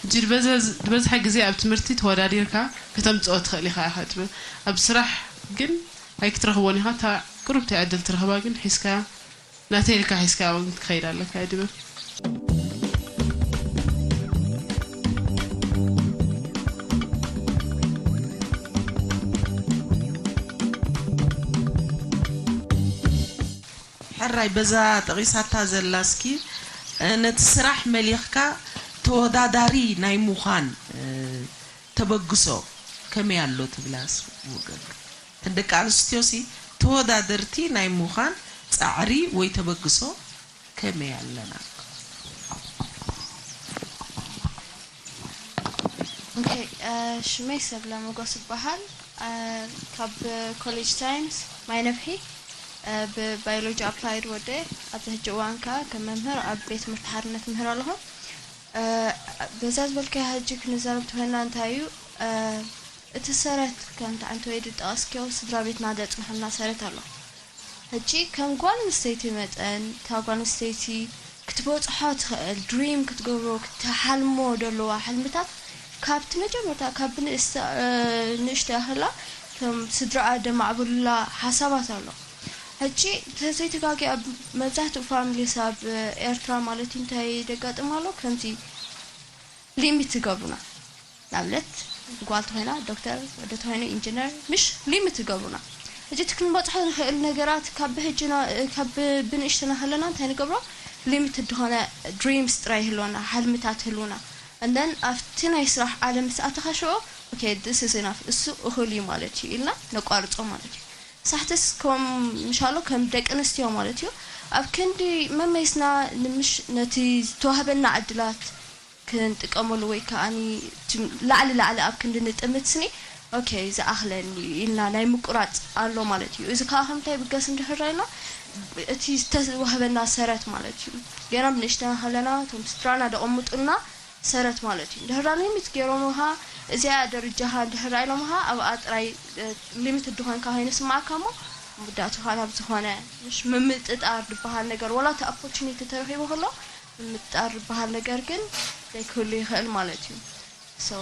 ሕጂ ዝበዝሐ ግዜ ኣብ ትምህርቲ ተወዳዲርካ ከተምፅኦ ትኽእል ኢኻ ኢኻ ትብል። ኣብ ስራሕ ግን ኣይክትረኽቦን ኢኻ። እታ ቅሩብቲ ዕድል ትረኽባ ግን ሒዝካያ ናተይ ኢልካ ሒዝካያ እውን ክትከይድ ኣለካ እየ ድብል። ሕራይ በዛ ጠቒሳታ ዘላ እስኪ ነቲ ስራሕ መሊኽካ ተወዳዳሪ ናይ ምዃን ተበግሶ ከመይ ኣሎ ትብላ ወገንካ? እተን ደቂ ኣንስትዮሲ ተወዳደርቲ ናይ ምዃን ጻዕሪ ወይ ተበግሶ ከመይ ኣለና? Okay, ሽመይ ሰብለ መጎስ እበሃል። ካብ ኮሌጅ ሳይንስ ማይ ነፍሒ ብባዮሎጂ ኣፕላይድ ወደ ኣብዚ ሕጂ እዋን ከዓ ከም መምህር ኣብ ቤት ትምህርቲ ሓርነት ምህር ኣለኹ። በዛ ዝበልካያ ሕጂ ክንዛረብ ተኾይና እንታይ እዩ እቲ ሰረት ከምቲ ዓንተ ወይ ድጠቐስክዮ ስድራ ቤትና ዘጽንሑልና ሰረት ኣሎ። ሕጂ ከም ጓል ኣንስተይቲ መጠን እታ ጓል ኣንስተይቲ ክትበጽሖ ትኽእል ድሪም ክትገብሮ ክትሓልሞ ዘለዋ ሕልምታት ካብቲ መጀመርታ ካብ ብንእስተ ንእሽተ ያህላ ከም ስድራኣ ደማዕብሉላ ሓሳባት ኣሎ። ሕጂ ተዘይተጋጊ ኣብ መብዛሕትኡ ፋሚሊስ ኣብ ኤርትራ ማለት እዩ እንታይ ደጋጥም ኣሎ ከምዚ ሊሚት ትገብሩና ንኣብነት ጓል ተኾይና ዶክተር ወደ ተኾይኑ ኢንጂነር ምሽ ሊሚት ትገብሩና። ሕጂ እቲ ክንበፅሖ ንኽእል ነገራት ካብ ብሕጂ ካብ ብንእሽትና ከለና እንታይ ንገብሮ ሊሚትድ ዝኾነ ድሪምስ ጥራይ ይህልወና ሓልምታት ይህልውና። And then ኣብቲ ናይ ስራሕ ዓለም ምስ ኣተኻ ሽዑ okay this is enough እሱ እኹል እዩ ማለት እዩ ኢልና ነቋርፆ ማለት እዩ። ሳሕትስ ከም ምሻሎ ከም ደቂ ኣንስትዮ ማለት እዩ ኣብ ክንዲ መመይስና ንምሽ ነቲ ዝተዋህበና ዕድላት ክንጥቀመሉ ወይ ከዓኒ ላዕሊ ላዕሊ ኣብ ክንዲ ንጥምት ስኒ okay ዝኣኽለኒ ኢልና ናይ ምቁራፅ ኣሎ ማለት እዩ። እዚ ከዓ ከምታይ ብገስ እንድሕር ኢልና እቲ ዝተዋህበና ሰረት ማለት እዩ ገና ብንእሽተና ከለና እቶም ስድራና ደቐምጡልና ሰረት ማለት እዩ። እንድሕር ሊሚት ገይሮምኻ እዚኣ ደረጃኻ እንድሕር ኢሎምኻ ኣብኣ ጥራይ ሊሚት ድኾንካ ኮይኑ ስማዕካ እሞ ሙዳትኻ ናብ ዝኾነ ምሽ ምምጥጣር ዝበሃል ነገር ወላ እቲ ኦፖርቹኒቲ ተረኺቡ ከሎ ምምጥጣር ዝበሃል ነገር ግን ዘይክህሉ ይኽእል ማለት እዩ። So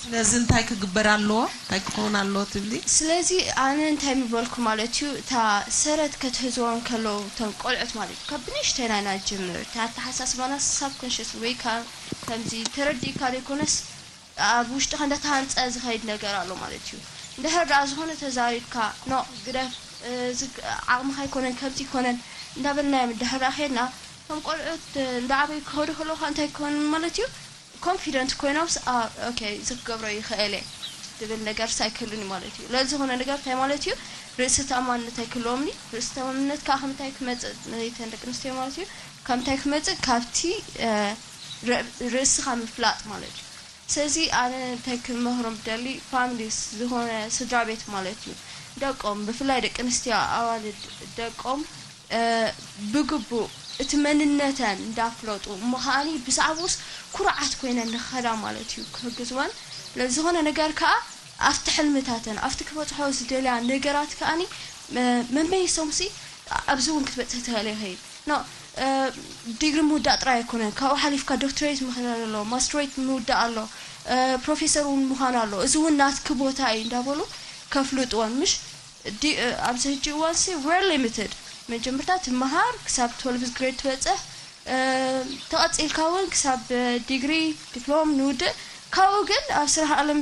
ስለዚ እንታይ ክግበር ኣለዎ? እንታይ ክኸውን ኣለዎ ትብሊ? ስለዚ ኣነ እንታይ ምበልኩ ማለት እዩ እታ ሰረት ከትህዝዎም ከለዉ እቶም ቆልዑት ማለት እዩ ካብ ብንእሽተና ኢና ጅምር እቲ ኣተሓሳስባና ሳብኮንሽስ ወይ ከምዚ ተረዲእካ ዘይኮነስ ኣብ ውሽጥኻ እንዳተሃንፀ ዝኸይድ ነገር ኣሎ ማለት እዩ። እንድሕር ደኣ ዝኾነ ተዛሪብካ ኖ ግደፍ ዓቕምኻ ኣይኮነን ከምዚ ኣይኮነን እንዳበልናዮም እንድሕር ደኣ ከይድና እቶም ቆልዑት እንዳዓበዩ ክኸዱ ከለዉ እንታይ ክኾኑ ማለት እዩ ኮንፊደንት ኮይኖምስ okay እዚ ክገብሮ ይኽእል እየ ዝብል ነገር ሳይክልን ማለት እዩ። ለዚ ዝኾነ ነገር እንታይ ማለት እዩ ርእሲ ተኣማንነት ኣይክህልዎም ኒ ርእሲ ተኣማንነት ከዓ ከምታይ ክመፅእ ነተን ደቂ ኣንስትዮ ማለት እዩ ከምታይ ክመፅእ ካብቲ ርእስኻ ምፍላጥ ማለት እዩ። ስለዚ ኣነ እንታይ ክመክሮም ብደሊ ፋሚሊስ ዝኾነ ስድራ ቤት ማለት እዩ ደቆም ብፍላይ ደቂ ኣንስትዮ ኣዋልድ ደቆም ብግቡእ እቲ መንነተን እንዳፍለጡ እሞ ከዓኒ ብዛዕባኡስ ኩርዓት ኮይነን ንኸዳ ማለት እዩ ክሕግዝወን ስለዝኾነ ነገር ከዓ ኣብቲ ሕልምታተን ኣብቲ ክበፅሖ ዝደልያ ነገራት ከዓኒ መመይሶምሲ ኣብዚ እውን ክትበፅሒ ትኽእል ኢኺ ኖ ዲግሪ ምውዳእ ጥራይ ኣይኮነን፣ ካብኡ ሓሊፍካ ዶክትሬት ምኽናን ኣሎ፣ ማስትሬት ምውዳእ ኣሎ፣ ፕሮፌሰር እውን ምዃን ኣሎ። እዚ እውን ናትኪ ቦታ እዩ እንዳበሉ ከፍልጥወን። ምሽ ኣብዚ ሕጂ እዋን ሲ ቨሪ ሊሚትድ፣ መጀመርታ ትመሃር ክሳብ ትወልቭ ግሬድ ትበፅሕ፣ ተቐፂልካ እውን ክሳብ ዲግሪ ዲፕሎም ንውድእ። ካብኡ ግን ኣብ ስራሕ ዓለም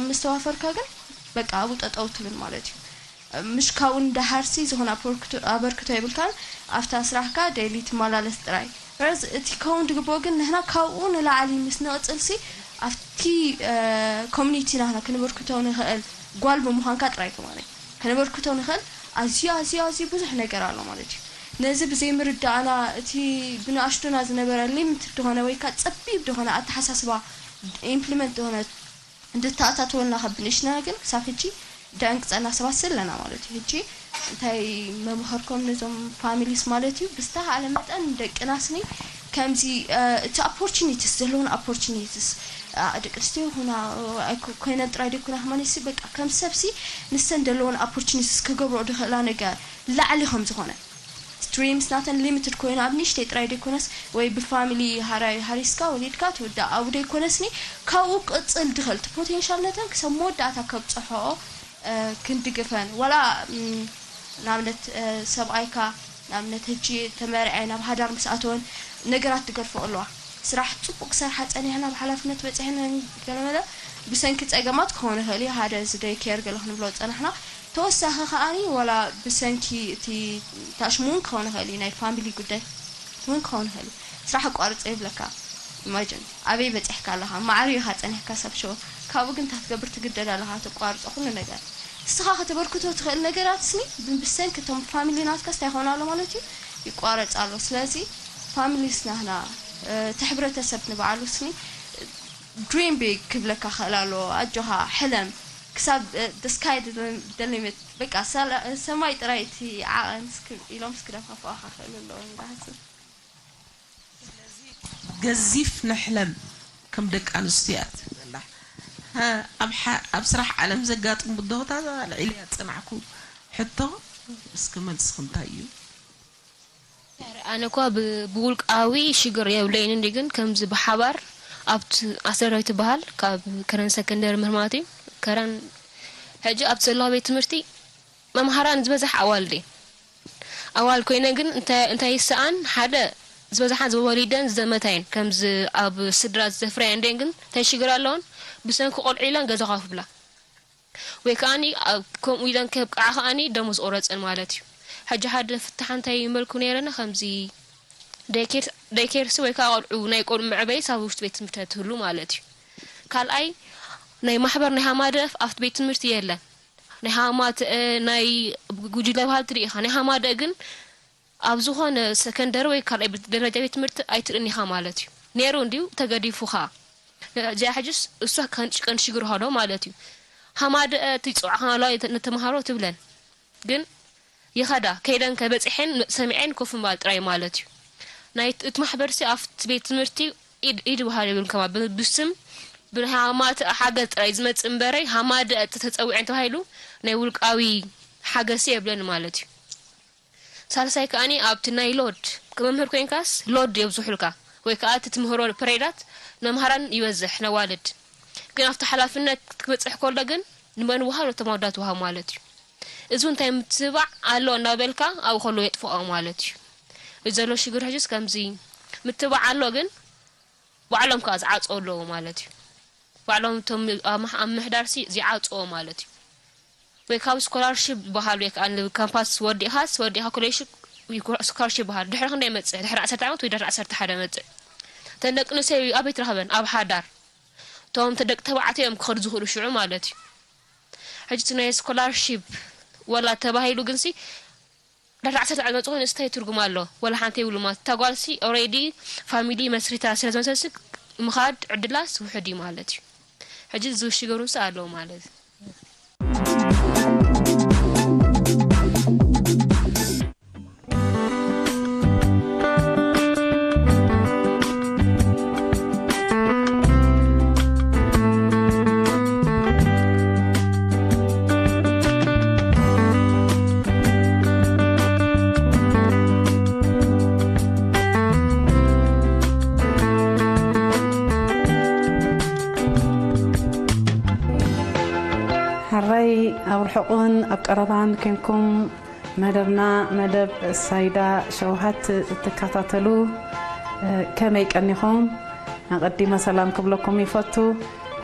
ምስ ተዋፈርካ ግን በቃ ኣብኡ ጠጠው ትብል ማለት እዩ። ምሽ ካብኡ ንደሓርሲ ዝኾነ ኣበርክቶ የብልካን። ኣብታ ስራሕካ ዴይሊ ትመላለስ ጥራይ። ረዝ እቲ ከውን ድግብኦ ግን ንሕና ካብኡ ንላዕሊ ምስ ንቕፅልሲ ኣብቲ ኮሚኒቲ ናህና ክንበርክቶ ንኽእል ጓል ብምዃንካ ጥራይ ማለት እዩ። ክንበርክቶ ንኽእል ኣዝዩ ኣዝዩ ኣዝዩ ብዙሕ ነገር ኣሎ ማለት እዩ። ነዚ ብዘይምርዳእና እቲ ብንኣሽቱና ዝነበረ ሊምት ዝኾነ ወይ ከዓ ፀቢብ ዝኾነ ኣተሓሳስባ ኢምፕሊመንት ዝኾነ እንድተኣታተወልና ከብንእሽና ግን ክሳብ ሕጂ ደንቅፀና ሰባት ኣለና ማለት እዩ። ሕጂ እንታይ መምኸርኮም ነዞም ፋሚሊስ ማለት እዩ፣ ብዝተኻእለ መጠን ደቅናስኒ ከምዚ እቲ ኦፖርቹኒቲስ ዘለውን ኦፖርቹኒቲስ ደቂ ኣንስትዮ ይኹና ኮይነን ጥራይ ደይኮና ከማንሲ በቃ ከም ሰብሲ ንሰን ዘለውን ኦፖርቹኒቲስ ክገብሮ ድኽእላ ነገር ላዕሊ ከም ዝኾነ ድሪምስ ናተን ሊሚትድ ኮይኑ ኣብ ንእሽተይ ጥራይ ደይኮነስ ወይ ብፋሚሊ ሃራይ ሃሪስካ ወሊድካ ትውዳእ ኣብኡ ደይኮነስኒ ካብኡ ቅፅል ድኽእል እቲ ፖቴንሻል ነተን ክሰብ መወዳእታ ከብፅሖኦ ክንድግፈን ዋላ ንኣብነት ሰብኣይካ ንኣብነት ህጂ ተመርዐ ናብ ሃዳር ምስ ኣተወን ነገራት ትገድፎ ኣለዋ። ስራሕ ፅቡቅ ክሰርሓ ፀኒሐን ኣብ ሓላፍነት በፂሐን ገለመለ ብሰንኪ ፀገማት ክኸውን ይኽእል እዩ። ሓደ እዚ ደይ ኬር ገለ ክንብሎ ዝፀናሕና ተወሳኺ ከዓኒ ዋላ ብሰንኪ እቲ ታሽሙ እውን ክኸውን ይኽእል እዩ። ናይ ፋሚሊ ጉዳይ እውን ክኸውን ይኽእል እዩ። ስራሕ ኣቋርፀ ይብለካ። ኢማጅን ኣበይ በፂሕካ ኣለኻ? ማዕሪኻ ፀኒሕካ ሰብ ሸወ ካብኡ ግን እንታይ ክትገብር ትግደድ ኣለኻ? ተቋርፆ ኩሉ ነገር ንስኻ ከተበርክቶ ትኽእል ነገራት ስኒ ብሰንኪ እቶም ፋሚሊ ናትካስ እንታይ ይኾን ኣሎ ማለት እዩ ይቋረፅ ኣሎ። ስለዚ ፋሚሊስ ናህና እቲ ሕብረተሰብ ንባዕሉ ስኒ ድሪም ቢግ ክብለካ ክእል ኣሎ። ኣጆኻ ሕለም ክሳብ ስካይ ደሊሚት በቃ ሰማይ ጥራይ እቲ ዓቐን ኢሎም ስክደፋፍኣኻ ክእል ኣለዎም ኢላ ሓስብ። ገዚፍ ንሕለም ከም ደቂ ኣንስትዮ እያ ትብላ። ኣብ ስራሕ ዓለም ዘጋጥም ብድሆታት ኣልዒለ እያ ዝጸናዕኩ ሕቶ እስኪ መልስኺ እንታይ እዩ? ኣነ እኳ ብውልቃዊ ሽግር የብለይን እንዲ ግን ከምዚ ብሓባር ኣብቲ ኣሰራዊት ትበሃል ካብ ከረን ሰከንደሪ ምህርማት እዩ ከረን ሕጂ ኣብቲ ዘለዋ ቤት ትምህርቲ መምሃራን ዝበዛሕ ኣዋልድ እየን። ኣዋልድ ኮይነን ግን እንታይ ይሰኣን ሓደ ዝበዝሓን ዝወሊደን ዝዘመታ እየን ከምዚ ኣብ ስድራ ዝዘፍረያ እንድየን ግን እንታይ ሽግር ኣለወን ብሰንኪ ቆልዑ ኢለን ገዛ ከፍብላ ወይ ከኣኒ ከምኡ ኢለን ከብቅዓ ከኣኒ ደሞዝ ቆረፀን ማለት እዩ። ሕጂ ሓደ ፍታሕ እንታይ ይመልኩ ነይረና ከምዚ ደይኬርሲ ወይ ከዓ ቆልዑ ናይ ቆልዑ መዕበይስ ኣብ ውሽጢ ቤት ትምህርቲ ትህሉ ማለት እዩ። ካልኣይ ናይ ማሕበር ናይ ሃማደፍ ኣብቲ ቤት ትምህርቲ የለን። ናይ ሃማት ናይ ጉጅለ ባህል ትርኢ ኢኻ ናይ ሃማደ ግን ኣብ ዝኾነ ሰከንደሪ ወይ ካልኣይ ደረጃ ቤት ትምህርቲ ኣይትርእን ኢኻ ማለት እዩ። ነይሩ እንድዩ ተገዲፉ ኸኣ። እዚኣ ሕጅስ እሷ ከንጭቀን ሽግር ሆዶ ማለት እዩ። ሃማደ እቲ ጽዋዕ ከማለዋ ነተምሃሮ ትብለን ግን ይኸዳ ከይደን ከበጽሐን ሰሚዐን ኮፍ ምባል ጥራይ ማለት እዩ። ናይ እቲ ማሕበርሲ ኣብቲ ቤት ትምህርቲ ኢድ ኢድ በሃል ይብልን ከማ ብስም ብሃማት ሓገዝ ጥራይ ዝመጽእ እምበረይ ሃማደ ተተጸዊዐን ተባሂሉ ናይ ውልቃዊ ሓገዝሲ የብለን ማለት እዩ። ሳልሳይ ከኣኒ ኣብቲ ናይ ሎድ መምህር ኮይንካስ ሎድ የብዝሑልካ ወይ ከዓ እቲ ትምህሮ ፕሬዳት መምሃራን ይበዝሕ ነዋልድ ግን ኣብቲ ሓላፍነት ክትበፅሕ ከሎ ግን ንመን ውሃብ ነቶም ኣወዳት ውሃብ ማለት እዩ። እዚ እንታይ ምትባዕ ኣሎ እናበልካ ኣብኡ ከሎ የጥፍኦ ማለት እዩ። እዚ ዘሎ ሽግር ሕጅስ ከምዚ ምትባዕ ኣሎ ግን ባዕሎም ከዓ ዝዓፅኦ ኣለዎ ማለት እዩ። ባዕሎም እቶም ኣብ ምሕዳርሲ ዝዓፅኦ ማለት እዩ። ወይ ካብ ስኮላርሽፕ ዝበሃል ወይ ከዓ ንካምፓስ ወዲእኻስ ወዲእኻ ኮሌጅ ስኮላርሽፕ ይበሃል። ድሕሪ ክንደይ መፅእ? ድሕሪ ዓሰርተ ዓመት ወይ ድሕሪ ዓሰርተ ሓደ መፅእ? እተን ደቂ ኣንስትዮ ኣበይ ትረኽበን? ኣብ ሓዳር። እቶም ደቂ ተባዕትዮ እዮም ክኸዱ ዝኽእሉ ሽዑ ማለት እዩ። ሕጂ እቲ ናይ ስኮላርሽፕ ወላ ተባሂሉ ግንሲ ድሕሪ ዓሰርተ ዓመት መፅእ ኮይኑ እንታይ ትርጉም ኣሎ? ወላ ሓንቲ የብሉ ማለት እታ ጓልሲ ኦሬዲ ፋሚሊ መስሪታ ስለዝመሰልሲ ምኻድ ዕድላስ ውሑድ እዩ ማለት እዩ። ሕጂ ዝውሽገሩንስ ኣለዉ ማለት ሓራይ ኣብ ርሑቕን ኣብ ቀረባን ኮንኩም መደብና፣ መደብ ሳይዳ ሸውሃት እትከታተሉ፣ እ፣ ከመይ ቀኒኹም? ኣቐዲመ ሰላም ክብለኩም ይፈቱ።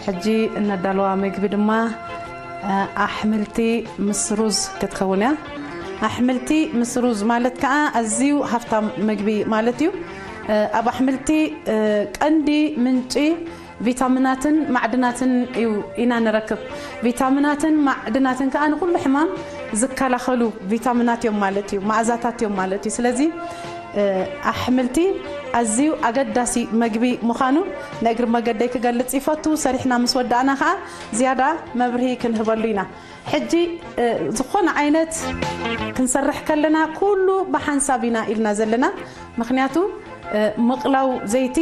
ሕጂ እነዳለዋ ምግቢ ድማ፣ እ፣ ኣሕምልቲ ምስ ሩዝ ክትከውን እያ። ኣሕምልቲ ምስ ሩዝ ማለት ከኣ ኣዝዩ ሃፍታም ምግቢ ማለት እዩ። እ፣ ኣብ ኣሕምልቲ፣ እ፣ ቀንዲ ምንጪ ቪታሚናትን ማዕድናትን እዩ ኢና ንረክብ። ቪታሚናትን ማዕድናትን ከኣ ንኹሉ ሕማም ዝከላኸሉ ቪታሚናት እዮም ማለት እዩ፣ መኣዛታት እዮም ማለት እዩ። ስለዚ፣ እ፣ ኣሕምልቲ ኣዝዩ ኣገዳሲ መግቢ ምዃኑ ንእግሪ መገደይ ክገልጽ ይፈቱ። ሰሪሕና ምስ ወዳእና ከኣ ዝያዳ መብርሂ ክንህበሉ ኢና። ሕጂ፣ እ፣ ዝኾነ ዓይነት ክንሰርሕ ከለና ኩሉ ብሓንሳብ ኢና ኢልና ዘለና። ምኽንያቱ፣ እ፣ ምቕላው ዘይቲ፣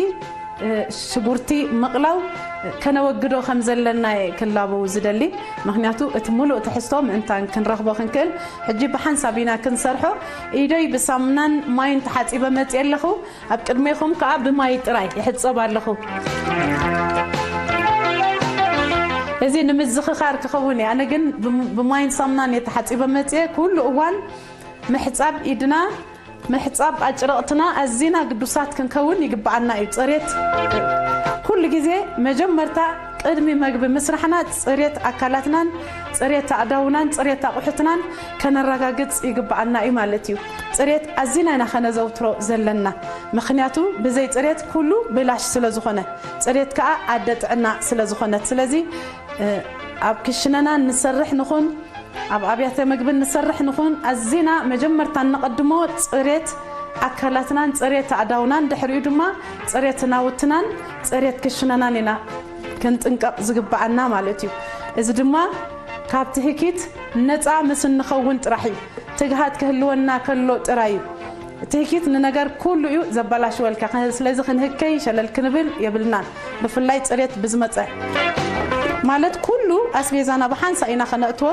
እ፣ ሽጉርቲ ምቕላው፣ እ፣ ከነወግዶ ከም ዘለና እየ ክላበው ዝደሊ። ምኽንያቱ እቲ ሙሉእ ትሕዝቶ ምእንታን ክንረኽቦ ክንክእል፣ ሕጂ ብሓንሳብ ኢና ክንሰርሖ። ኢደይ ብሳሙናን ማይን ተሓጺበ መጽየ ኣለኹ። ኣብ ቅድሜኹም ከኣ ብማይ ጥራይ ይሕጸብ ኣለኹ። እዚ ንምዝኽኻር ክኸውን እዩ። ኣነ ግን ብም-፣ ብማይን ሳሙናን እየ ተሓጺበ መጽየ። ኩሉ እዋን ምሕጻብ ኢድና፣ ምሕጻብ ኣጭረቕትና ኣዚና ግዱሳት ክንከውን ይግብኣና እዩ። ጽሬት ኩሉ ግዜ መጀመርታ ቅድሚ መግቢ ምስራሕና ጽሬት ኣካላትናን ጽሬት ኣእዳውናን ጽሬት ኣቑሑትናን ከነረጋግጽ ይግብኣና እዩ ማለት እዩ። ጽሬት ኣዚና ኢና ከነዘውትሮ ዘለና። ምኽንያቱ ብዘይ ጽሬት ኩሉ ብላሽ ስለ ዝኾነ፣ ጽሬት ከኣ ኣደ ጥዕና ስለ ዝኾነት። ስለዚ፣ እ፣ ኣብ ክሽነና ንሰርሕ ንኹን፣ ኣብ ኣብያተ መግቢ ንሰርሕ ንኹን፣ ኣዚና መጀመርታ እነቐድሞ ጽሬት ኣካላትናን ጽሬት ኣእዳውናን፣ ድሕሪኡ ድማ ጽሬት ናውትናን ጽሬት ክሽነናን ኢና ክንጥንቀቕ ዝግብኣና ማለት እዩ። እዚ ድማ ካብ ትህኪት ነጻ ምስ እንኸውን ጥራሕ እዩ። ትግሃት ክህልወና ከሎ ጥራይ እዩ። ትህኪት ንነገር ኩሉ እዩ ዘበላሽወልካ። ከ-፣ ስለዚ ክንህከይ ሸለል ክንብል የብልናን። ብፍላይ ጽሬት ብዝመጸ ማለት ኩሉ ኣስቤዛና ብሓንሳ ኢና ከነእትዎ።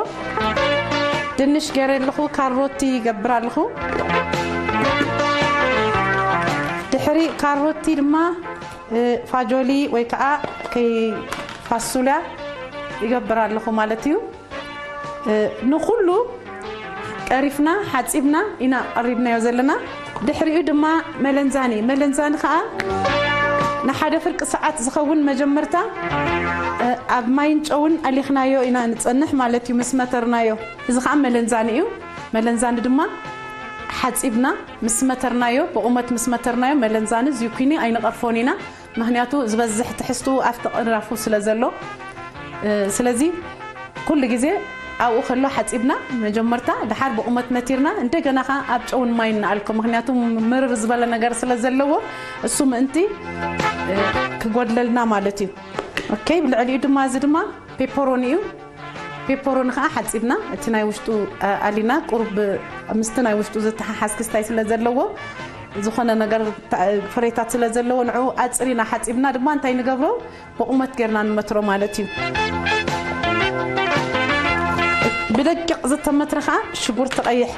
ድንሽ ገይረ ኣለኹ፣ ካሮቲ ይገብር ኣለኹ። ድሕሪ ካሮቲ ድማ፣ እ፣ ፋጆሊ ወይ ከዓ ከይ ፋሱልያ ይገብር ኣለኹ ማለት እዩ። እ፣ ንኹሉ ቀሪፍና ሓጺብና ኢና ቀሪብናዮ ዘለና። ድሕሪኡ ድማ መለንዛኒ፣ መለንዛኒ ከዓ ንሓደ ፍርቂ ሰዓት ዝኸውን መጀመርታ፣ እ፣ ኣብ ማይን ጨውን ኣሊኽናዮ ኢና ንጸንሕ ማለት እዩ፣ ምስ መተርናዮ። እዚ ከዓ መለንዛኒ እዩ። መለንዛኒ ድማ ሓጺብና ምስ መተርናዮ፣ ብቑመት ምስ መተርናዮ፣ መለንዛኒ ዚኩኒ ኣይንቐርፎን ኢና። ምኽንያቱ ዝበዝሕ ትሕዝቱ ኣብቲ ቅራፉ ስለ ዘሎ፣ እ፣ ስለዚ ኩሉ ግዜ ኣብኡ ከሎ ሓጺብና መጀመርታ፣ ደሓር ብቑመት መቲርና፣ እንደገና ኸኣ ኣብ ጨውን ማይን ንኣልኮ። ምኽንያቱ ምርር ዝበለ ነገር ስለ ዘለዎ፣ እሱ ምእንቲ፣ እ፣ ክጎድለልና ማለት እዩ። ኦኬ፣ ብልዕሊኡ ድማ፣ እዚ ድማ ፔፐሮኒ እዩ። ፔፐሮኒ ኸዓ ሓጺብና፣ እቲ ናይ ውሽጡ፣ እ፣ ኣሊና ቁሩብ ምስቲ ናይ ውሽጡ ዝተሓሓዝ ክስታይ ስለ ዘለዎ፣ ዝኾነ ነገር ታ-፣ ፍሬታት ስለ ዘለዎ፣ ንዕኡ ኣጽሪና ሓጺብና ድማ እንታይ ንገብሮ? ብቑመት ጌርና ንመትሮ ማለት እዩ። ብደቂቕ ዝተመትረ ኸዓ ሽጉርቲ ቀይሕ፣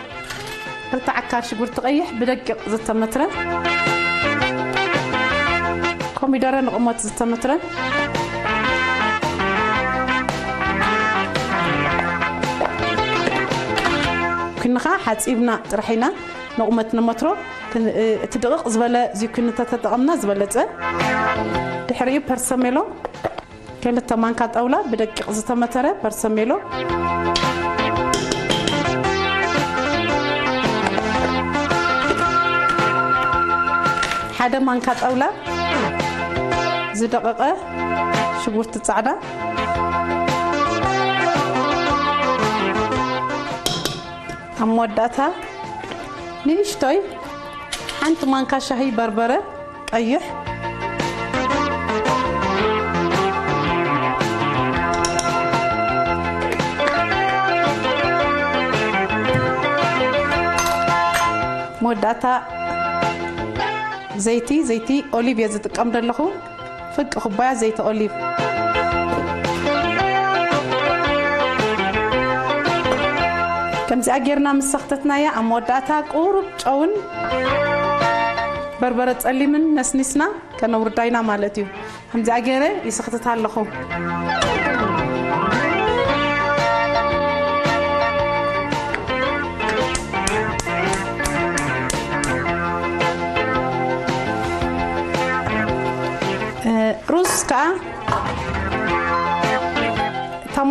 ክልተ ዓካር ሽጉርቲ ቀይሕ ብደቂቕ ዝተመትረ፣ ኮሚደረ ንቑመት ዝተመትረ፣ ኩንኻ ሓጺብና ጥራሕ ኢና ንቑመት ንመትሮ። ክን-፣ እ፣ እቲ ድቕቕ ዝበለ ዚኩኒ እንተተጠቐምና ዝበለጸ። ድሕሪኡ ፐርሰሜሎ፣ ክልተ ማንካ ጣውላ ብደቂቕ ዝተመተረ ፐርሰሜሎ፣ ሓደ ማንካ ጣውላ ዝደቐቐ ሽጉርቲ ጻዕዳ፣ ኣብ መወዳእታ ንእሽቶይ ሓንቲ ማንካ ሻሂ በርበረ ቀይሕ፣ መወዳእታ ዘይቲ፣ ዘይቲ ኦሊቭ እየ ዝጥቀም ዘለኹ። ፍርቂ ኩባያ ዘይቲ ኦሊቭ። ከምዚኣ ጌርና ምስ ሰኽተትናያ፣ ኣብ መወዳእታ ቁሩብ ጨውን በርበረ ጸሊምን ነስኒስና ከነውርዳ ኢና ማለት እዩ። ከምዚኣ ገይረ ይስኽትታ ኣለኹ።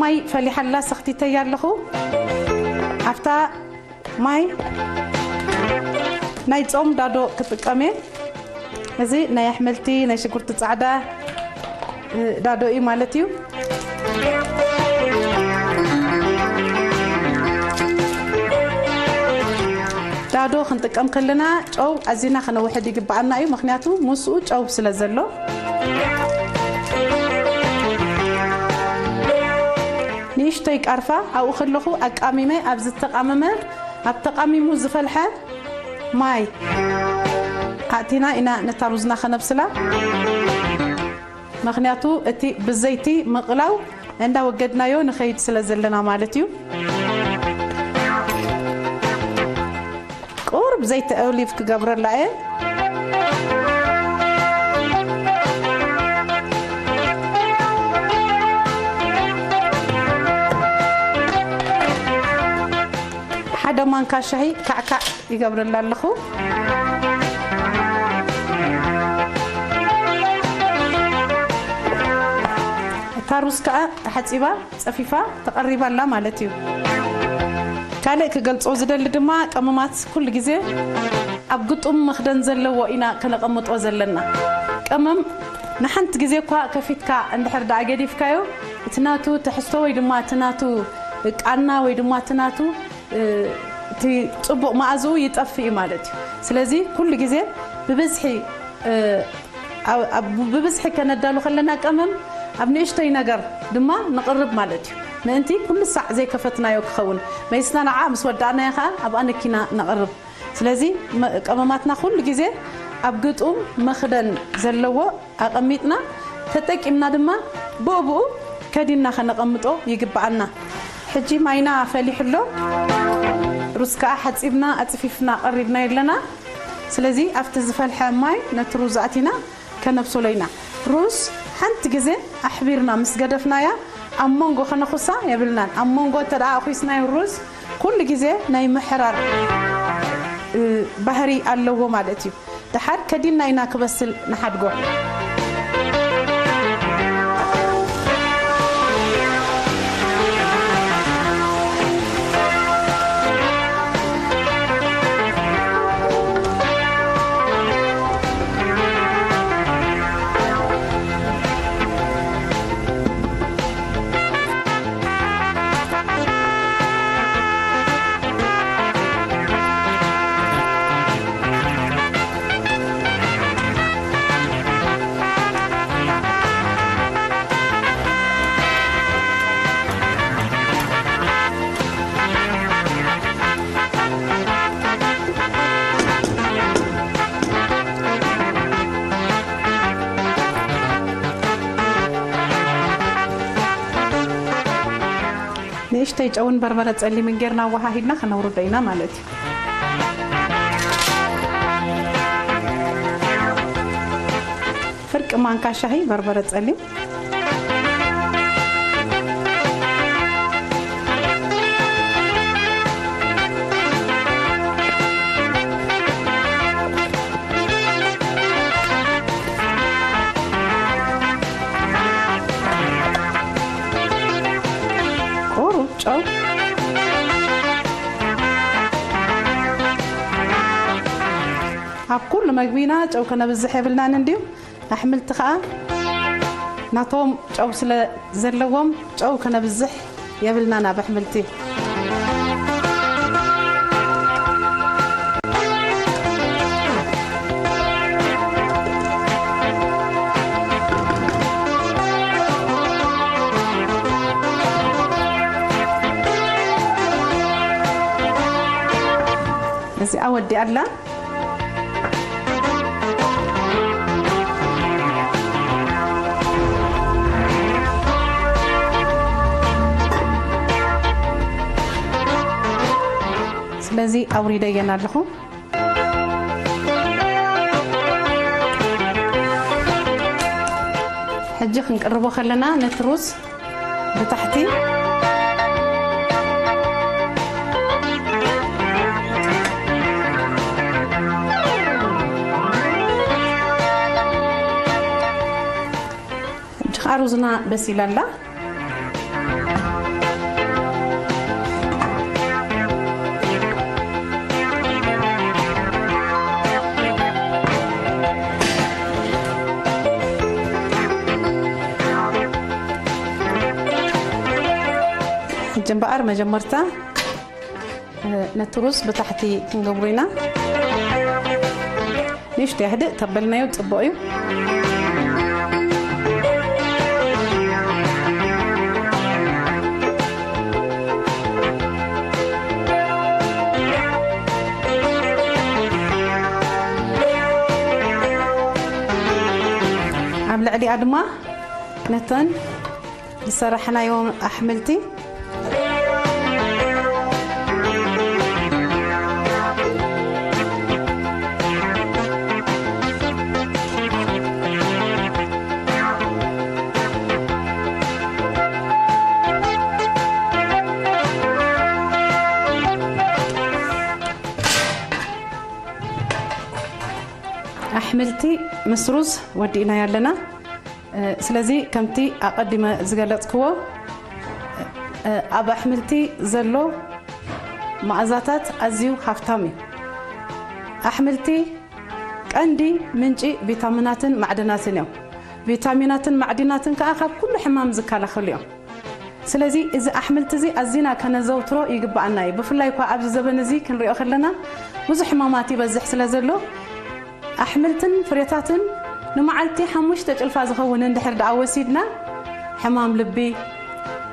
ማይ ፈሊሓላ ሰኽቲተያ ኣለኹ። ኣብታ ማይ ናይ ጾም ዳዶ ክጥቀም እየ። እዚ ናይ ኣሕምልቲ፣ ናይ ሽጉርቲ ጻዕዳ፣ እ፣ ዳዶ እዩ ማለት እዩ። ዳዶ ክንጥቀም ከለና ጨው ኣዚና ከነውሕድ ይግብኣና እዩ፣ ምኽንያቱ ምስኡ ጨው ስለ ዘሎ። ንእሽተይ ቃርፋ ኣብኡ ከለኹ ኣቃሚመ ኣብ ዝተቃመመ፣ ኣብ ተቃሚሙ ዝፈልሐ ማይ ኣእቲና ኢና ነታ ሩዝና ከነብስላ። ምኽንያቱ እቲ ብዘይቲ ምቕላው እንዳወገድናዮ ንኸይድ ስለ ዘለና ማለት እዩ። ቁሩብ ዘይቲ ኦሊቭ ክገብረላ እየ። ሓደ ማንካ ሻሂ ካዕካዕ ይገብረላ ኣለኹ። እታ ሩዝ ከኣ ተሓጺባ ጸፊፋ ተቐሪባ ኣላ ማለት እዩ። ካልእ ክገልጾ ዝደሊ ድማ ቀመማት ኩሉ ግዜ ኣብ ግጡም መኽደን ዘለዎ ኢና ከነቐምጦ ዘለና። ቀመም ንሓንቲ ግዜ እኳ ከፊትካ እንድሕር ደኣ ገዲፍካዮ፣ እቲ ናቱ ትሕዝቶ ወይ ድማ እቲ ናቱ ቃና ወይ ድማ እቲ ናቱ፣ እ፣ እቲ ጽቡቕ መኣዝኡ ይጠፍእ እዩ ማለት እዩ። ስለዚ ኩሉ ግዜ ብብዝሒ፣ እ፣ ኣብ፣ ኣብ፣ ብብዝሒ ከነዳሉ ከለና ቀመም ኣብ ንእሽተይ ነገር ድማ ንቕርብ ማለት እዩ። ምእንቲ ኩሉ ሳዕ ዘይከፈትናዮ ክኸውን። መይስና ንዓ ምስ ወዳእናዮ ኸኣ ኣብኣ ነኪና ነቕርብ። ስለዚ መ-፣ ቀመማትና ኩሉ ግዜ ኣብ ግጡም መኽደን ዘለዎ ኣቐሚጥና፣ ተጠቂምና ድማ ብኡ ብኡ ከዲንና ከነቐምጦ ይግብኣና። ሕጂ ማይና ፈሊሑ ኣሎ። ሩዝ ከኣ ሓጺብና ኣጽፊፍና ቀሪብናዮ ኣለና። ስለዚ ኣብቲ ዝፈልሐ ማይ ነቲ ሩዝ ኣእቲና ከነብስሎ ኢና። ሩዝ ሓንቲ ግዜ ኣሕቢርና ምስ ገደፍናያ ኣብ መንጎ ከነኹሳ የብልናን። ኣብ መንጎ እንተ ደኣ ኣኹስናዮ ሩዝ ኩሉ ግዜ ናይ ምሕራር፣ እ፣ ባህሪ ኣለዎ ማለት እዩ። ደሓር ከዲንና ኢና ክበስል ንሓድጎ። ንእሽተይ ጨውን በርበረ ጸሊምን ጌርና ኣወሃሂድና ከነውርዶ ኢና ማለት እዩ። ፍርቂ ማንካ ሻሂ በርበረ ጸሊም። ቁሩብ ጨው። ኣብ ኩሉ መግቢና ጨው ከነብዝሕ የብልናን እንድዩ። ኣሕምልቲ ኸኣ ናቶም ጨው ስለ ዘለዎም ጨው ከነብዝሕ የብልናን ኣብ ኣሕምልቲ። እዚኣ ወዲኣ ኣላ። ስለዚ ኣውሪደየን ኣለኹ። ሕጂ ክንቅርቦ ከለና ነቲ ሩዝ ብታሕቲ ሕጂ ኸኣ ሩዝና በሲላ ኣላ። ሕጂ እምበኣር መጀመርታ፣ እ፣ ነቲ ሩዝ ብታሕቲ ክንገብሮ ኢና። ንእሽቶ ያህድእ ተበልናዮ ጽቡቕ እዩ። ኣብ ልዕሊኣ ድማ ነተን ዝሰራሕናዮ ኣሕምልቲ ኣሕምልቲ ምስ ሩዝ ወዲእናዮ ኣለና። እ፣ ስለዚ ከምቲ ኣቐዲመ ዝገለጽክዎ፣ እ፣ ኣብ ኣሕምልቲ ዘሎ መኣዛታት ኣዝዩ ሃፍታም እዩ። ኣሕምልቲ ቀንዲ ምንጪ ቪታሚናትን ማዕድናትን እዮም። ቪታሚናትን ማዕድናትን ከኣ ካብ ኩሉ ሕማም ዝከላኸሉ እዮም። ስለዚ እዚ ኣሕምልቲ እዚ ኣዚና ከነዘውትሮ ይግብኣና እዩ። ብፍላይ እኳ ኣብዚ ዘበን እዚ ክንሪኦ ከለና ብዙሕ ሕማማት ይበዝሕ ስለ ዘሎ፣ ኣሕምልትን ፍሬታትን ንመዓልቲ ሓሙሽተ ጭልፋ ዝኸውን እንድሕር ደኣ ወሲድና፣ ሕማም ልቢ፣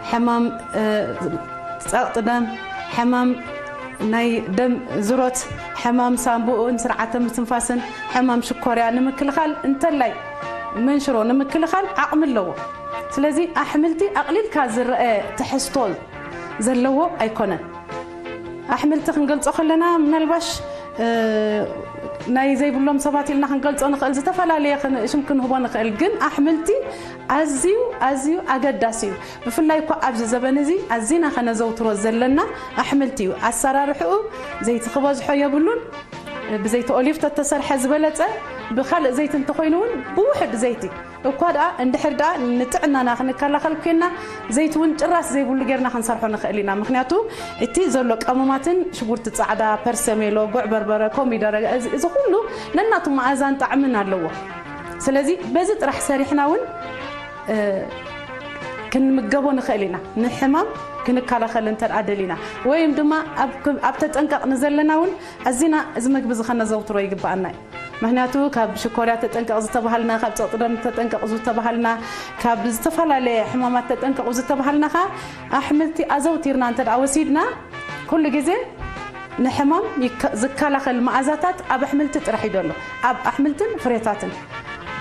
ሕማም፣ እ፣ ጸቕጢ ደም፣ ሕማም ናይ ደም ዝሮት፣ ሕማም ሳንቡእን ስርዓተ ምትንፋስን፣ ሕማም ሽኮርያ ንምክልኻል እንተላይ መንሽሮ ንምክልኻል ዓቕሚ ኣለዎ። ስለዚ ኣሕምልቲ ኣቕሊልካ ዝረአ ትሕዝቶ ዘለዎ ኣይኮነን። ኣሕምልቲ ክንገልጾ ከለና ምናልባሽ፣ እ፣ ናይ ዘይብሎም ሰባት ኢልና ክንገልጾ ንኽእል፣ ዝተፈላለየ ክን-፣ ሽም ክንህቦ ንኽእል። ግን ኣሕምልቲ ኣዝዩ፣ ኣዝዩ ኣገዳሲ እዩ። ብፍላይ እኳ ኣብዚ ዘበን እዚ ኣዚና ከነዘውትሮ ዘለና ኣሕምልቲ እዩ። ኣሰራርሕኡ ዘይቲ ክበዝሖ የብሉን። ብዘይቲ ኦሊቭ ተተሰርሐ ዝበለጸ፣ ብኻልእ ዘይቲ እንተኾይኑ እውን ብውሑድ ዘይቲ እኳ ደኣ፣ እንድሕር ደኣ ንጥዕናና ክንከላኸል ኮይንና፣ ዘይቲ እውን ጭራስ ዘይብሉ ጌርና ክንሰርሖ ንኽእል ኢና። ምኽንያቱ እቲ ዘሎ ቀመማትን ሽጉርቲ ጻዕዳ፣ ፐርሰሜሎ፣ ጉዕ በርበረ፣ ኮሚደረ፣ እዚ፣ እዚ ኩሉ ነናቱ መኣዛን ጣዕምን ኣለዎ። ስለዚ በዚ ጥራሕ ሰሪሕና እውን፣ እ፣ ክንምገቦ ንኽእል ኢና፣ ንሕማም ክንከላኸል እንተ ደኣ ደሊና። ወይም ድማ ኣብ፣ ኣብ ተጠንቀቕ ንዘለና እውን ኣዚና እዚ መግቢ እዚ ኸነዘውትሮ ይግብኣና እዩ። ምኽንያቱ ካብ ሽኮርያ ተጠንቀቕ ዝተባሃልና፣ ካብ ጸቕጢ ደም ተጠንቀቕ ዝተባሃልና፣ ካብ ዝተፈላለየ ሕማማት ተጠንቀቑ ዝተባሃልና ኸኣ ኣሕምልቲ ኣዘውቲርና እንተ ደኣ ወሲድና፣ ኩሉ ግዜ ንሕማም ይከ-፣ ዝከላኸል መኣዛታት ኣብ ኣሕምልቲ ጥራሕ እዩ ዘሎ። ኣብ ኣሕምልትን ፍሬታትን።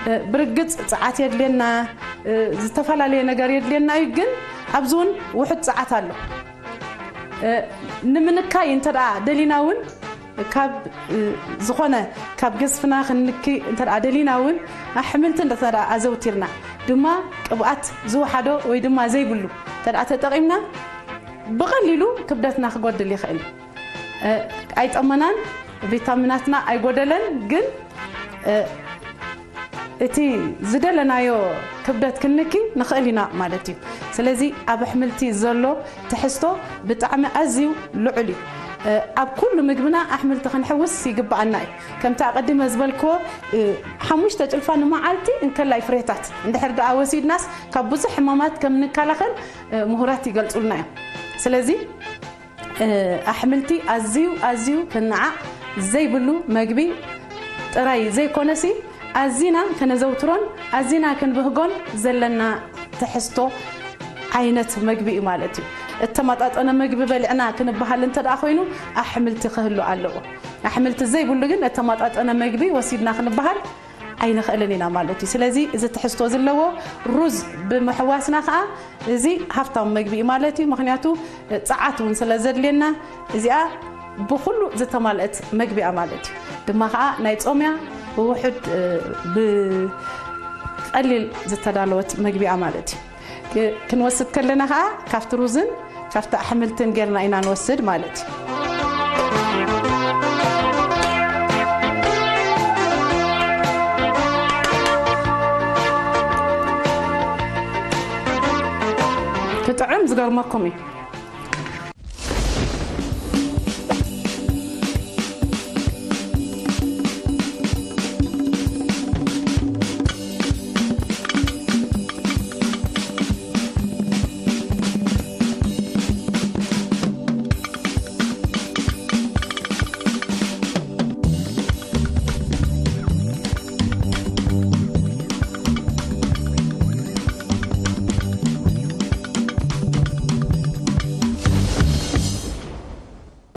እ፣ ብርግጽ ጸዓት የድልየና፣ እ፣ ዝተፈላለየ ነገር የድልየና እዩ፣ ግን ኣብዚ እውን ውሑድ ጸዓት ኣሎ። እ፣ ንምንካይ እንተ ደኣ ደሊና እውን ካብ፣ እ፣ ዝኾነ ካብ ገዝፍና ክንንኪ እንተ ደኣ ደሊና እውን ኣሕምልቲ እንተ ደኣ ኣዘውቲርና ድማ ቅብኣት ዝወሓዶ ወይ ድማ ዘይብሉ እንተ ደኣ ተጠቒምና ብቐሊሉ ክብደትና ክጎድል ይኽእል እዩ። እ፣ ኣይጠመናን፣ ቪታሚናትና ኣይጎደለን፣ ግን፣ እ፣ እቲ ዝደለናዮ ክብደት ክንንኪ ንኽእል ኢና ማለት እዩ። ስለዚ ኣብ ኣሕምልቲ ዘሎ ትሕዝቶ ብጣዕሚ ኣዝዩ ልዑል እዩ። እ፣ ኣብ ኩሉ ምግብና ኣሕምልቲ ክንሕውስ ይግብኣና እዩ። ከምቲ ኣቐዲመ ዝበልክዎ፣ እ፣ ሓሙሽተ ጭልፋ ንመዓልቲ እንከላይ ፍሬታት እንድሕር ደኣ ወሲድናስ ካብ ብዙሕ ሕማማት ከም ንከላኸል፣ እ፣ ምሁራት ይገልጹልና እዮም። ስለዚ እ፣ ኣሕምልቲ ኣዝዩ፣ ኣዝዩ ክነዓቕ ዘይብሉ መግቢ ጥራይ ዘይኮነሲ፣ ኣዚና ከነዘውትሮን ኣዚና ክንብህጎን ዘለና ትሕዝቶ ዓይነት መግቢ እዩ ማለት እዩ። እተመጣጠነ መግቢ በሊዕና ክንበሃል እንተ ደኣ ኮይኑ፣ ኣሕምልቲ ክህሉ ኣለዎ። ኣሕምልቲ ዘይብሉ ግን፣ እተመጣጠነ መግቢ ወሲድና ክንበሃል ኣይንኽእልን ኢና ማለት እዩ። ስለዚ እዚ ትሕዝቶ ዘለዎ ሩዝ ብምሕዋስና ኸኣ፣ እዚ ሃፍታም መግቢ እዩ ማለት እዩ። ምኽንያቱ ጸዓት እውን ስለ ዘድልየና፣ እዚኣ ብኹሉ ዝተማልአት መግቢ እያ ማለት እዩ። ድማ ኸኣ ናይ ጾም እያ፣ ብውሑድ፣ እ፣ ብቐሊል ዝተዳለወት መግቢ እያ ማለት እዩ። ክ-፣ ክንወስድ ከለና ኸኣ ካብቲ ሩዝን ካብቲ ኣሕምልትን ጌርና ኢና ንወስድ ማለት እዩ። ክጥዕም ዝገርመኩም እዩ።